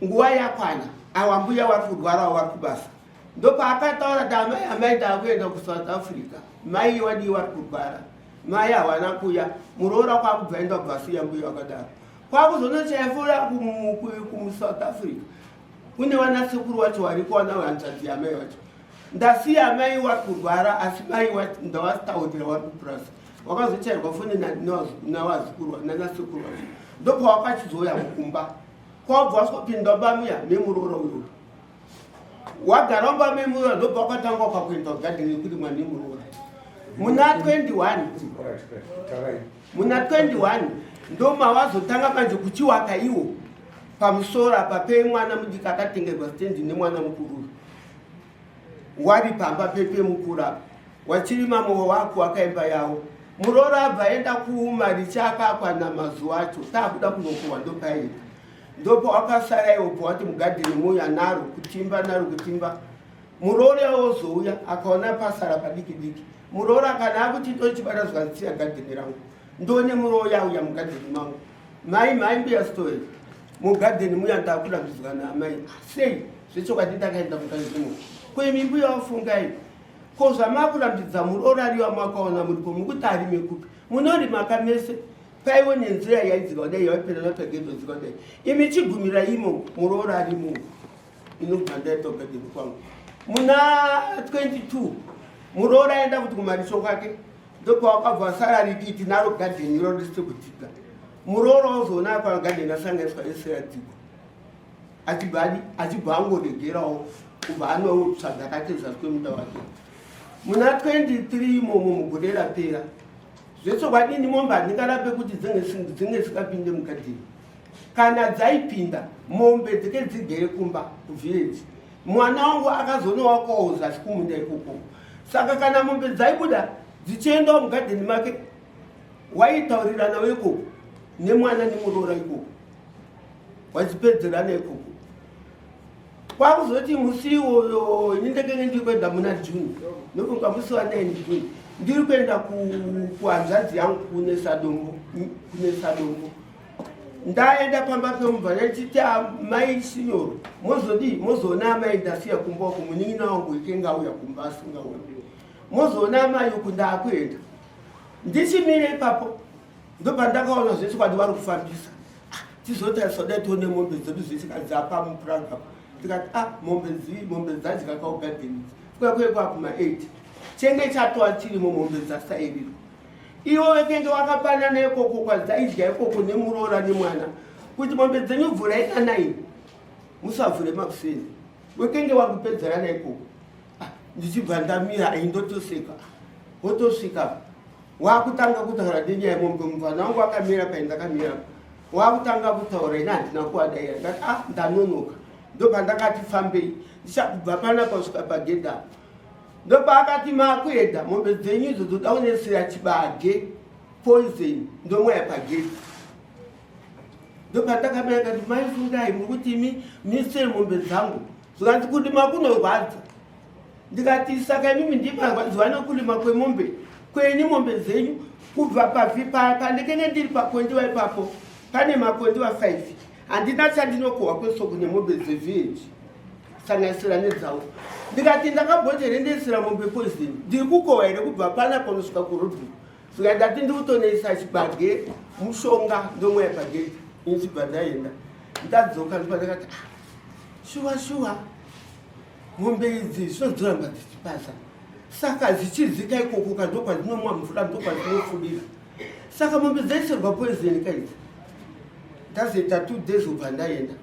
nguva yakwana awa mbuya wari kurwara wari kubasa. Ndopaakataura kuti amai amai ndakuenda kuSouth Africa. Mai wadii wari kurwara. Mai hawana kuya muroora kwakubva enda kubvasiya mbuya wakadaro. Kwakuzonochaifura kuSouth Africa. Kune vana sekuru wacho wariko wana hanzvadzi yamai wacho. Ndasiya amai wari kurwara asi mai ndawataurira wari kupurasa. Wakazochairwa foni nawazukuru nanasekuru wacho. Ndopawakachizouya kumba. Kwabva waswopinda mumba muya memuroora uyo. Wagara mumba memuroora ndobva wakatanga wakakuenda kugadheni yekurimwa nemuroora. Muna 21 muna 21 ndomawazotanga manje kuchiwaka iwo pamusoro apa pemwana mudiki akatengerwa stendi nemwana mukuru wari pamba pepemukuru apa wachiri mamwe wako wakaimba yawo muroora abva aenda kumaricha akakwana mazuva acho taakuda kunokuhwa ndopaita ndopa wakasara iwo pawati mugadheni muya naro kutimba naro kutimba muroora wozouya akaona pasara padiki diki muroora kana akuti ndochibata zvikanisiya gadheni rangu ndone muroora auya mugadheni mangu mai mai mbuya story mugadheni muya ndakurambidzwa naamai sei zvechokwadi ndakaenda mugadheni ko imi mbuya wafungai ko zvamakurambidza muroora ariwa makaona muripo mukuti arime kupi munorima kamese paiwo nenzira yaidzika kudai yaipinda napagedho dzika kudai imi chigumira imo muroora arimo inobva ndaita kugadheni kwangu muna 22 muroora aenda kuti kumaricho kwake ndopawakabva asara rikiti naro gadheni iro risiri kudzika muroora ozoona apa gadheni asanganiswa ese radzikwa achibva adi achibva angoregerawo kubva anotsvaga kake zasi kwemunda wake muna 23 imomo mugore rapera zvechokwadi ini mombe handingarape kuti dzinge dzingapinde mugadheni kana dzaipinda mombe dzike dzigere kumba kuvillage mwana wangu akazonowakawo zasi kumunda ikoko saka kana mombe dzaibuda dzichiendawo mugadheni make waitaurirana ikoko nemwana nemuroora ikoko wachipedzerana ikoko kwakuzoti musi iwoyo ini ndekenge ndiri kuenda muna june nokunga musi wa 9 june ndiri kuenda kuhanzvadzi yangu kune sadombo kune sadombo ndaenda pamba pemubva ndichiti amai sinyoro mozodii mozoona amai ndasiya kumba uku munin'ina wangu ikenge auya kumba asingaoni mozoona amai uku ndaakuenda ndichimire ipapo ndopandakaona zvechokwadi vari kufambisa ah, tizotarisa dai tione mombe dzedu dzechikadzapa mupuranga tikati ah mombe dzii mombe dzadya kaugadheni kwekwe kwakuma 8 chenge chatova chirimo mombe dzasairirwa iwo vekenge wakapanana ikoko kwadzaidya ikoko nemuroora nemwana kuti mombe dzenyu vhurai nanai musavhure makuseni wekenge wakupedzerana ikoko ah, ndichibva ndamira aindotoseka wotosvika wakutanga kutaura nenyaya yemombe mufana wangu akamira paindakamira wakutanga kutaura ini handina kuwadaira ndati ah ndanonoka ndopandakati fambei ndichakubva panapa kusvika pagedha ndopaakati makuenda mombe dzenyu idzo dzoda kunesera chibage poison ndomwaya pagedhi ndopandakamira kati mai fungai muri kuti imi misei mombe dzangu zvikanzi kurima kunorwadza ndikati saka imimi ndimarwadziwa nekurima kwemombe kwenyu mombe dzenyu kubva pavi pandikenge ndiri pakondiwa ipapo pane makondiwa 5 handina chandinokohwa kwesoko nemombe dzevillage sanganisira nedzavo ndikati ndakamboti here ndeisira mombe poison ndiri kukohwa here kubva pana panosvika kurodbu saka ndati ndikutoneisa chibage mushonga ndomweya pagedhi ini chibva ndaenda ndadzoka ndikati ah, shuwa shuwa mombe idzi zvinodzoramba dzichipasa saka zvichidzika ikoko ka ndokwandinomwa mvura ndokwandinofudira saka mombe dzaisirwa poison ka idzi ndazoita 2 days ubva ndaenda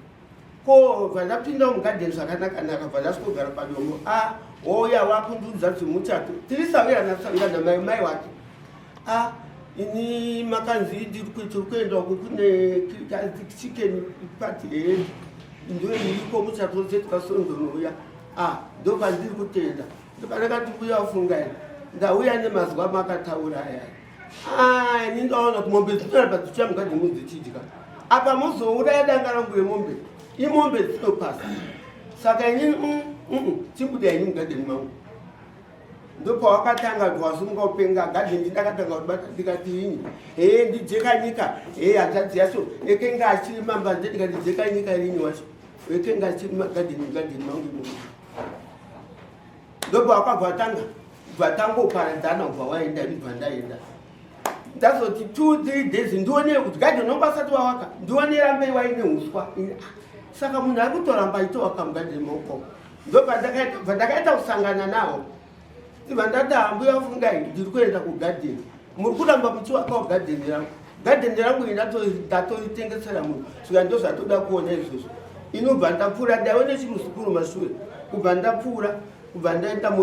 ko bva ndapinda mugadheni zvakanakanaka bva ndasvikogara padombo a ah, oya wakundiudza kuti muchato tiri sawira nasawira namai mai wake a ah, ini makanzi ndiri kuenda uko kune chicken party here ndo iriko muchato zetikasondonouya a ah, ndopandiri kutenda ndopandakati mbuya wafungai ndauya nemazuva makataura aya ah, ini ndaona kuti mombe dzinoramba dzichiuya mugadheni dzichidya apa mozouraya danga rangu remombe imombe dzinopasa saka inini mm, Chimbuda ini mugadheni mangu. Ndopawakatanga kuti wasunga upenga gadheni ndakatanga kubata ndikati ini hee ndijeka nyika hee hanzvadzi yacho ekenga achiri mambanje ndikati jeka nyika rini wacho ekenga achiri magadheni mugadheni mangu imomo. Ndopawakabva watanga kubva tangoparadzana kubva waenda ndibva ndaenda ndazoti 2 3 days ndionee kuti gadheni wangu asati wawaka ndionee rambei waine uswa. Saka munhu ari kutoramba aitowaka mugadheni maoko. Ndobva ndakaita kusangana nawo ndibva ndati hambuya fungai ndiri kuenda kugadheni muri kuramba muchiwakawo gadheni rangu gadheni rangu ini ndatoitengesera munhu svika ndozvatoda kuona izvozvo. Inobva ndapfuura ndaione chimuzukuru mashure kubva ndapfuura kubva ndaenda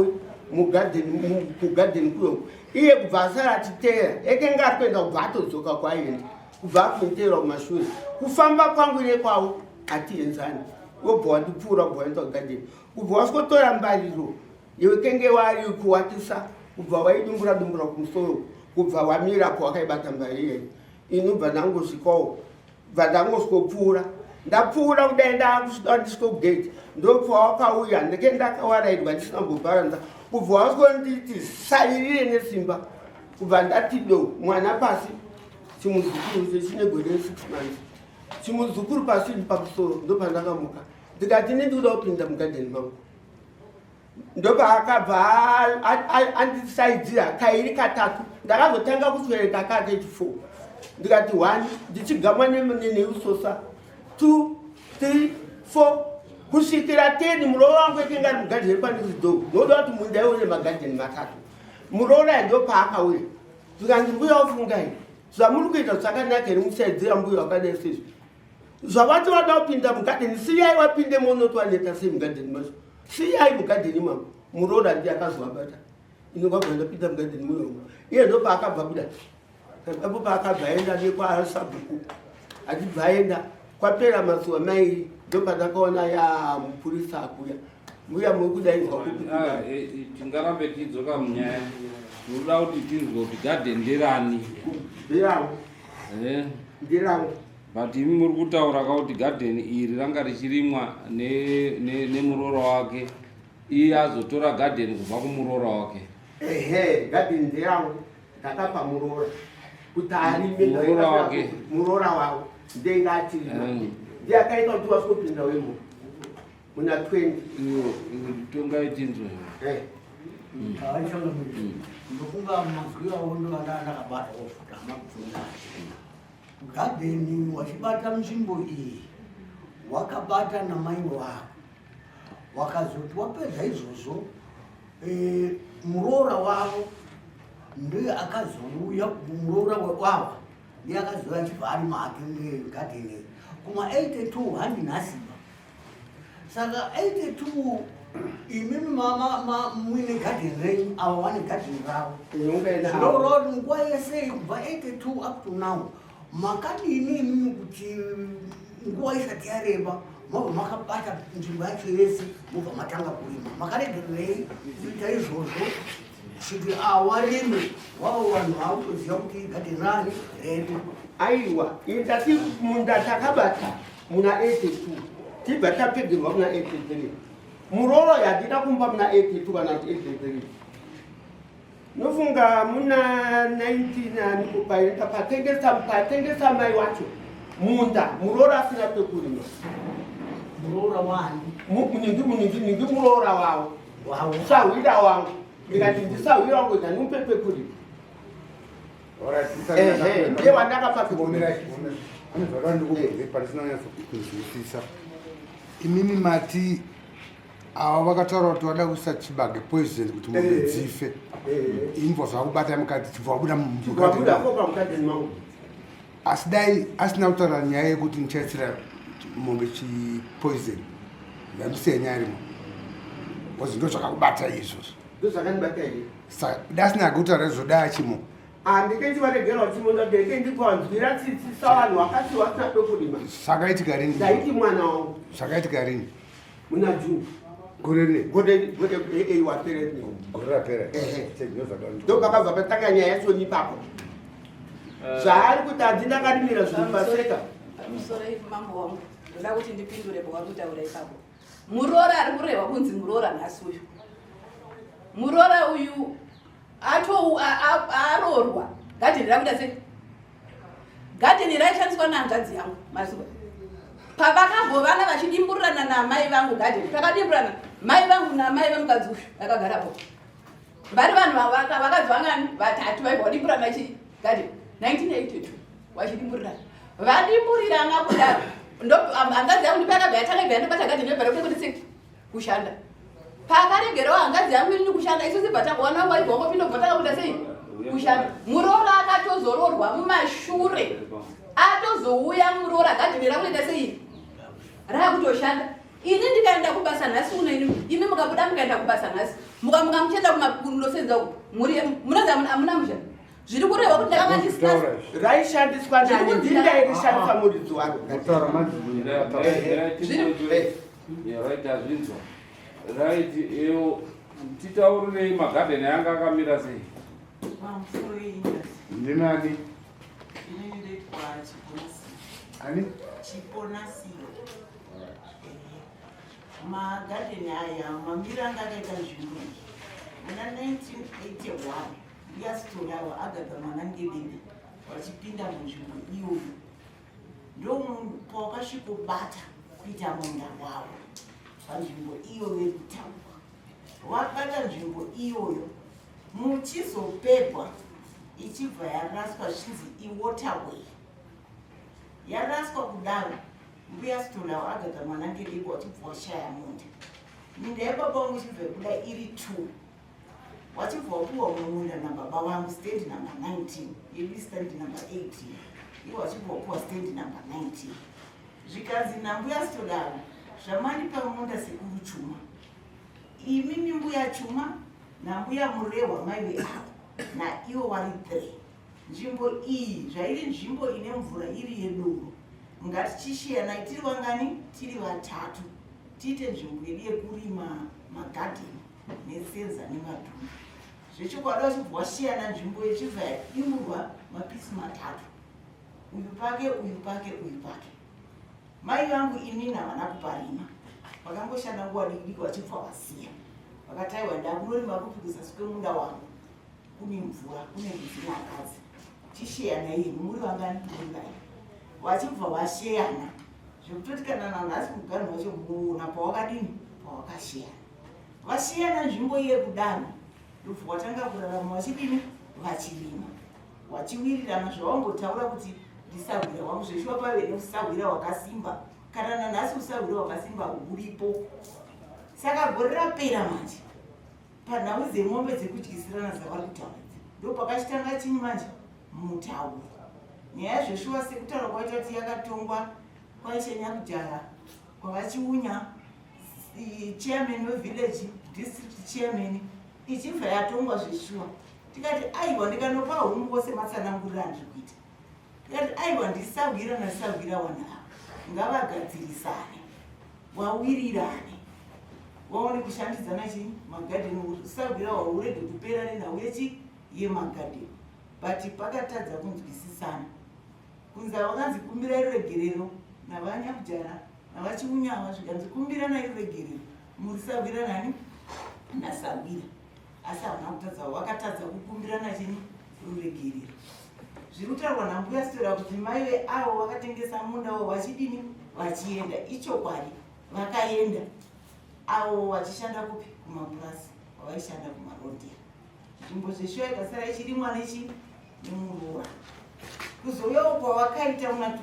mugadheni kugadheni kuyo iye kubva asara achiteera ekenge ari kuenda kubva atodzoka kwaienda kubva akuiteera kumashure kufamba kwangu nekwavo hatienzani wobva wandipfuura kubva waenda kugadheni kubva wasikotora mbariro iwe kenge wari kuwatisa kubva waidumbura dumbura kumusoro kubva wamirapo wakaibata mbariro iyeyo inobva ndangosvikawo bva ndangosvikopfuura ndapfuura kudai ndakusvika ndisvike kugate ndobva wakauya ndeke ndakawarairwa ndisina kumbobharanza kubva wasvikonditi sairire nesimba kubva ndati do mwana pasi chimuzukuru chechine gore 6 months chimuzukuru pasi pamusoro ndopandakamuka ndikati ini ndikuda kupinda mugadheni mangu ndopaakabva andisaidzira kairi katatu ndakazotanga kuswereka kake 4 ndikati 1 ndichigamwa neusosa 2 3 4 kusvikira 10 muroora wangu ekenga ari mugadheni pandizido noda kuti munda ione magadheni matatu muroora ndopaakauya zvikanzi mbuya wafungai zvamuri kuita zvakanaka here musaidzira mbuya wakadai sezvi zvavati vada kupinda mugadheni siyai vapinde monoti vaneta sei mugadheni macho siyai mugadheni mamo muroora ndiye akazovabata ino kwabva ndapinda mugadheni muyomo iye ndopaakabva buda apo paakabva aenda nekwasabhuku achibva aenda kwapera mazuva mairi ndopandakaona ya mupurisa akuya mbuya muri kudainzwa kupi tingarambe tichidzoka munyaya tinoda kuti tinzwe kuti gadheni nderani nderangu nderangu but imi muri kutaura ka kuti gadheni iri ranga richirimwa nemuroora wake iye azotora gadheni kubva kumuroora wake. Ehe gadheni nderangu ndakapa muroora kuti arime muroora wake muroora wavo ndenga achirima ndiye akaita kuti wasopinda wemo muna 20 tongai tinzwe. Ndofunga mazwi awo ndovanda ndakabata ofuta makubvunza gadheni wachibata nzvimbo iyi wakabata namai wako wakazoti wapedza izvozvo muroora wavo ndiye akazouya muroora wavo ndiye akazouya achibva ari make gadheni kuma 82 handi nhasiba saka 82 imimi muine gadheni renyu ava vane gadheni ravo zvinoreva kuti nguva yese kubva 82 up to now makadini imimi kuti nguva isati yareba mobva makabata nzvimbo yacho yese mobva matanga kurima makaregererei kuita izvozvo kusvikira awarime wavo vanhu vakutoziva kuti gadheni rani redu. Aiwa indati munda takabata muna 82 tibva tapegerwa muna 83 muroora yandida kumba muna 82 kana kuti 83 nofunga muna 19 aniko paenda patengesa mai wacho munda muroora asina pekurima muroora wani ningi muroora wavo sahwira wangu ndikati ndisahwira wangu ika ndimupe pekurima ndiye wandakapa pekurima. Ane zvakandikubvunze patisina kunyatsokunzwisisa. Imimi mati ava vakataura kuti vada kuisa chibage poison kuti mombe dzife imbwa zvakubata mukati chibva wabuda mugadheni mangu. Asi dai asina kutaura nyaya yekuti ndichaisira mombe chipoison ndamusiya nyaya rimo because ndo zvakakubata izvozvo. Ndozvakandibata here? Saka dai asina kutaura izvo dai achimo Handike ndivaregera chimonda ndeke ndikwanzwira tsitsi savanhu vakati vasina pekurima. Zvakaitika rini? Ndaiti mwana wangu. Zvakaitika rini? Muna June gore rine gore gore wapera. Gore rapera. Ndo pakabva patanga nyaya yacho ipapo zvaari kuti handina karimira zviri paseka. Pamusoro mambo wangu, ndoda kuti ndipindure pauri kutaura ipapo. Muroora ari kurehwa kunzi muroora nhasi uyu. Muroora uyu ato aroorwa. Gadheni rakuita sei? Gadheni raishandiswa nehanzvadzi yangu masuka. Pavakagovana vachidimburirana naamai vangu gadheni, takadimburirana mai vangu naamai vemukadzi uyu vakagarapo. Vari vanhu vakadzi vangani vatatu vaibva vadimburirana chi gadheni 1982 vachidimburirana. Vadimburirana kudaro ndo hanzvadzi yangu ndipo yakabva yatanga ibva yandobata gadheni yobva yakuti sei kushanda. Paakaregerawo hanzvadzi yangu ini kushanda isu sibva tangowana waibva wangopinda kubva tanga kuita sei kushanda. Muroora akatozoroorwa mumashure atozouya muroora gadheni rakuita sei rakutoshanda. Ini ndikaenda kubasa nhasi uno ini imi mukabuda mukaenda kubasa nhasi mukamuka muchienda kunosenza uku mhuri munozi amuna musha zviri kurehwa kuti ndakanga ndisina raishandiswa nani ndindairishandisa muridzi waro Right, azvinzwa. Right, iyo titaurirei magadheni anga akamira sei? Pamusoro yeindustry. Ndinani? Inini ndoitwa Chiponasio. Ani? Chiponasio. Magadheni aya mamiro anga akaita nzvimbo iyi muna 1981 mbuya Sithole avo Agatha mwana Ngebebe vachipinda munzvimbo iyoyo ndopawakasvikobata kuita munda wavo panzvimbo iyoyo iri kutaurwa. Wabata nzvimbo iyoyo muchizopegwa ichibva yaraswa zvichinzi iwaterway. Yaraswa kudaro mbuya Sithole avo Agatha mwana Ngebebe wachibva washaya munda. Minda yababa vangu ichibva yabuda iri 2. Wachibva wapiwa umwe munda nababa vangu stand number 19 yedu stand number 18 iwo wachibva wapiwa stand number 19 zvikanzi nambuya Sithole avo zvamandipa munda sekuru Chuma imimi mbuya Chuma nambuya Murehwa mai veavo naiwo wari 3 nzvimbo iyi zvairi nzvimbo ine mvura iri yedoro ngatichishiyanai tiri vangani tiri vatatu tiite nzvimbo yedu yekurima magadheni nesenza nemadhumbe zvechokwadi vachibva wasiyana nzvimbo ichibva yadimurwa mapisi matatu uyu pake uyu pake uyu pake mai vangu inini havana kuparima vakangoshanda nguva diki diki vachibva vasiya vakataiwa ndakunorima kupi kuzasi kwemunda wangu kune mvura kune rwizi mwakadzi chisheyana iye muri vangani muri vai vachibva vasheyana zvekutoti kana nanhasi muganhu wacho munoona pawakadini pawakasheyana Vasiyana nzvimbo iye kudaro ndobva watanga kurarama vachidini vachirima wachiwirirana zvawambotaura kuti ndisahwira wangu zveshuwa pave neusahwira hwakasimba kana nanhasi usahwira hwakasimba huripo saka gore rapera manje panhau dzemombe dzekudyisirana dzavari kutaura idzi ndopakachitanga chinyi manje mutauro nyaya zveshuwa sekutaura kwaita kuti yakatongwa kwaishe nyakujara kwavachiunya chairman wevillage district chairman ichibva yatongwa zveshuwa tikati aiwa ndikanopa humbo sematsananguriro andiri kuita tikati aiwa ndisahwira nasahwira wanhu ava ngavagadzirisane wawirirane waone kushandidzana chii magadheni usahwira waurege kupera nenhau yechi yemagadheni but pakatadza kunzwisisana kunzi vakanzi kumbirai ruregerero navanyakujara navachiunyawa zvikanzi kumbiranai ruregerero murisahwira nani nasahwira asi havana kutadza vakatadza kukumbirana chini ruregerero zviri kutaurwa nambuya sitora kuti mai veavo vakatengesa munda wavo vachidini vachienda ichokwadi vakaenda avo vachishanda kupi kumapurasi kwavaishanda kumarondera nzvimbo zveshuwa ikasara ichirimwa nechi nemuroora kuzouyawo kwawakaita muna 2000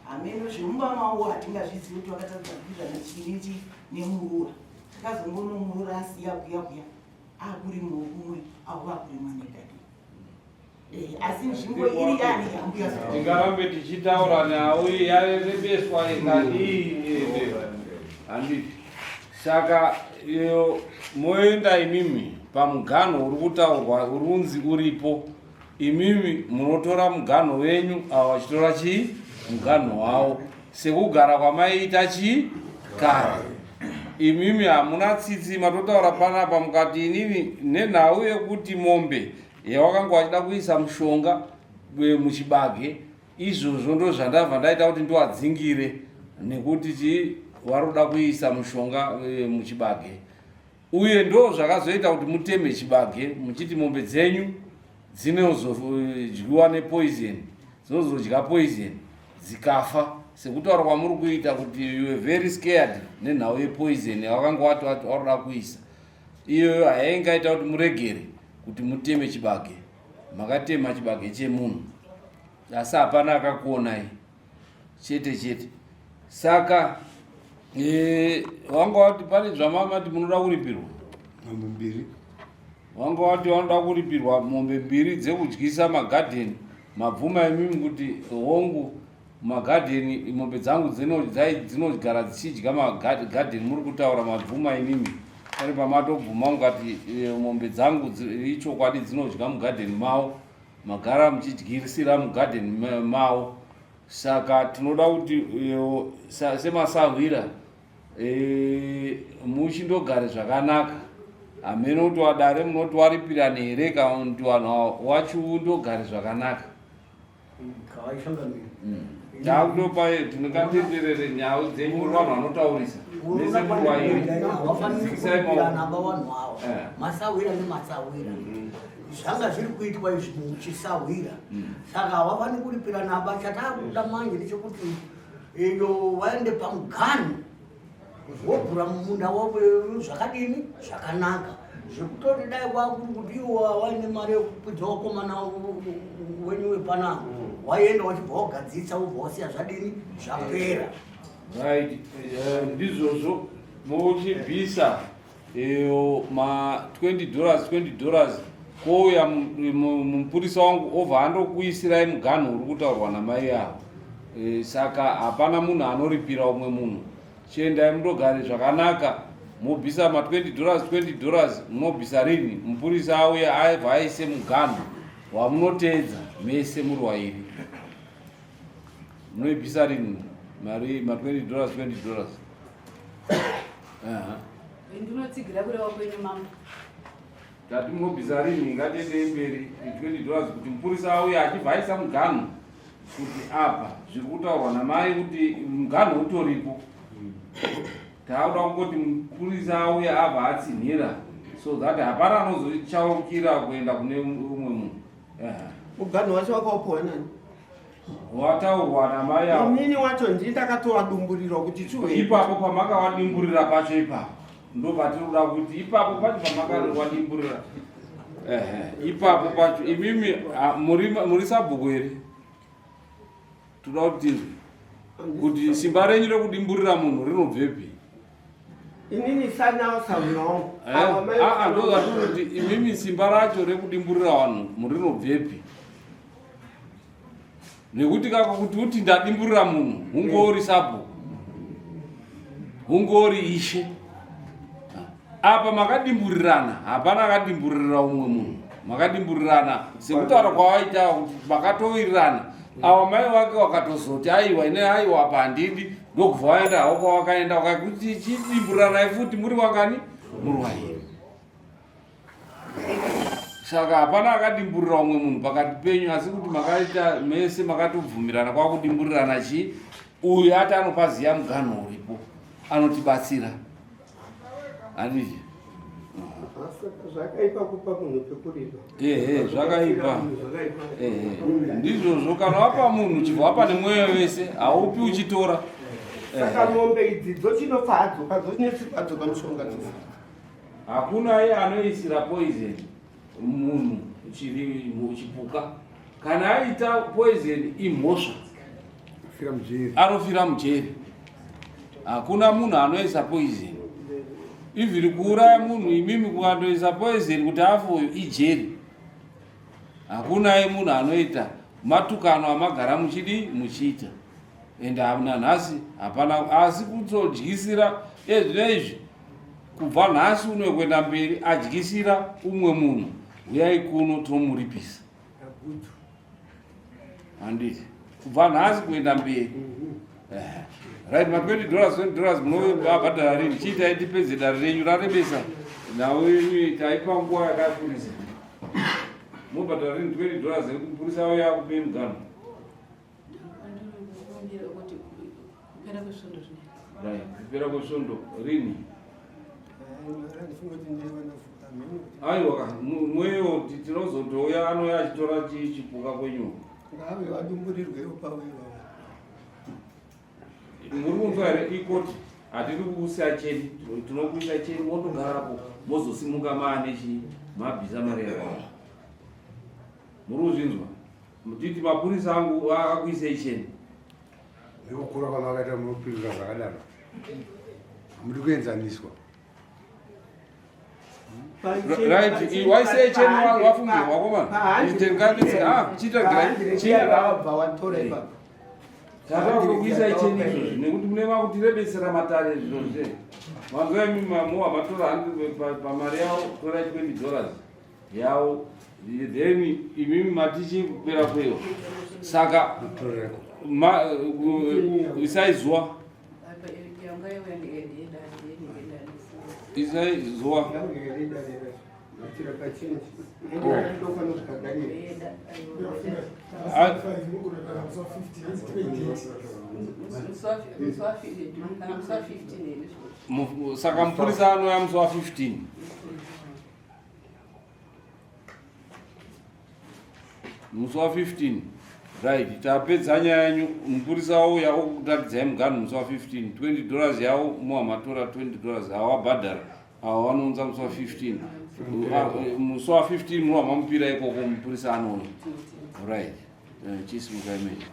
hameno zvemumba mavo hatingazvizivi kuti vakatadza kuwirirana chii nemuroora takazongono muroora asiya kuya kuya akurimawo kumwe avo vakurima negadheni asi nzvimbo iri yani yambuya Tingarambe tichitaura nhau yarebeswa ikadii handiti saka iyo moenda imimi pamuganho uri kutaurwa uri unzi uripo imimi munotora muganho wenyu ava vachitora chii muganho wavo sekugara kwamaiita chii kare imimi hamuna tsitsi matotaura panapa mukati inini nenhau yekuti mombe yawakanga wachida kuisa mushonga muchibage izvozvo ndo zvandabva ndaita kuti ndiwadzingire nekuti chi vari kuda kuisa mushonga e, muchibage uye ndo zvakazoita kuti muteme chibage muchiti mombe dzenyu dzinozodyiwa nepoison dzinozodya poison dzikafa sekutaura kwamuri kuita kuti you were very scared nenhau yepoison yawakanga wati wati waroda kuisa iyoyo hayaingaita kuti muregere kuti muteme chibage makatema chibage chemunhu asi hapana akakuonai chete chete saka e, wanga wati pane zvamamati munoda kuripirwa mombe mbiri wanga wati vanoda kuripirwa mombe mbiri dzekudyisa magadheni mabvuma imimi kuti hongu magadheni mombe dzangu dzinogara dzichidya magadheni muri kutaura mabvuma imimi pane pamatobvuma mukati e, mombe dzangu ichokwadi dzinodya mugadheni mavo magara muchidyirisira mugadheni mavo saka tinoda kuti e, semasahwira e, muchindogare zvakanaka hameno kuti wadare munoti waripirani here kana kuti vanhu wachiundogare zvakanaka Takutopa tingatenderere nhau dzenyu muri vanhu vanotaurisa. Mese muri wairi. Dzikisai maoko. Vanhu ava. Eh. Masawira nemasawira. Mm-hmm. Zvanga zviri kuitwa izvi muchisahwira. Mm. Saka havafaniri kuripira naba chatakuda manje ndechekuti iyo vaende pamuganhu wogura mumunda wavo zvakadini zvakanaka zvekutoti dai kwakuri kuti iwo waine mari yekukwidza wakomana wenyu wepanapa waienda wachibva wagadzirisa wobva wasiya zvadini zvapera right eh, ndizvozvo mochibvisa eh, ma 20 dollars 20 dollars kouya mupurisa wangu obva andokuisirai muganhu uri kutaurwa namai avo eh, saka hapana munhu anoripira umwe munhu Chiendai mundogare zvakanaka mobvisa ma 20 dollars 20 dollars munobvisa rini mupurisa auye aibva aise muganhu wamunoteedza mese muri wairi munoibvisa rini mari ma 20 dollars 20 dollars ndinotsigira kureva kwenyu mambo tati munobvisa rini ngatiendei mberi 20 dollars kuti mupurisa auye achibva aisa muganhu kuti apa zviri kutaurwa namai kuti muganho utoripo taakuda kungoti mupurisa auye abva atsinhira so that hapana anozochaukira kuenda kune umwe munhu muganho wacho wakaupiwa nani wataurwa namai avo inini wacho ndini ndakatowadumburirwa kuti chiuye ipapo pamakawadimburira pacho ipapo ndopatinoda kuti ipapo pacho pamakawadimburira ehe ipapo pacho imimi muri sabhuku here toda kuti tinzwe kuti simba renyu rekudimburira munhu rinobvepi inini sanaosamno eh, ah, ah, ndozvatiri kuti imimi simba racho rekudimburira vanhu rinobvepi nekuti kako kuti uti ndadimburira munhu hungori sabhuku hungori ishe apa makadimburirana hapana akadimburirira umwe munhu makadimburirana sekutaura kwawaita kuti makatowirirana awa mai wake wakatozoti aiwa ine aiwa apa handidi ndokubva waenda hawo kwawakaenda wakakuti chidimburiranayi futi muri wangani muri wairi saka hapana akadimburira umwe munhu pakati penyu asi kuti makaita mese makatobvumirana kwakudimburirana chii uyu ati anopaziya muganho uripo anotibatsira handiti zvakaipa kupa munhu pekurima ehe zvakaipa ehe ndizvozvo kana wapa munhu chibva wapa nemwoyo wese haupi uchitora saka mombe idzi dzochinopfa hadzoka dzochinetsikwa dzoka mushonga dzose Hakuna iye anoisira poison munhu chiri chipuka. Kana aita poison imhosva. Anofira mujeri. Hakuna munhu anoisa poison. Even kuuraya munhu imimi kukandoisa poison kuti afe uyu ijeri. Hakuna iye munhu anoita matukano amagara muchidi muchiita. And nanhasi hapana asi kutodyisira ezvino izvi Kubva nhasi uno kuenda mberi adyisira umwe munhu huyai kuno tomuripisa. Handiti. Kubva nhasi kuenda mberi. Eh. Right, ma 20 dollars 20 dollars munovabhadhara rini? Chiitai tipedze dare renyu rarebesa. Nhau yenyu taipa nguva yakakurisa. Mobhadhara rini 20 dollars yekumupurisa auya akupei muganho. Right, kupera kwesvondo rini? Aiwa, mweyo tinozotouya anouya achitora chipuka kwenyu. Ngave vadumburirwewo pavo ivavo. Muri kunzwa here ikoti? Hatiri kukusiya cheni, tinokuisa cheni motogarapo mozosimuka maane chii mabvisa mari yavo. Muri kuzvinzwa? Titi mapurisa angu akakuisei cheni. Nekukura kwamakaita munopindura zvakadaro. Hamudi kuenzaniswa. Right, waisei cheni wafungirwa wakomana. Itenganise, ah, chiita gira. Chiita wabva watora ipapo. Tata kuisa cheni izvozvi nekuti mune vakutirebesera matare izvozvi. Wanzwa imi mamowa matora handi pamari yavo tora 20 dollars yavo then imimi matichi kupera kweyo. Saka isai zuva. Isai zuva. Saka mupurisa anouya musi wa 15. Musi wa 15. Right, tapedza nyaya yenyu. Mupurisa wauya okutaridzai muganhu musi wa 15. 20 dollars yavo muwa matora 20 dollars awabhadhara. Awa vanounza musi wa 15. Musi wa 15 muwa mamupira ikoko mupurisa anouya. Right. Chisimuka imene.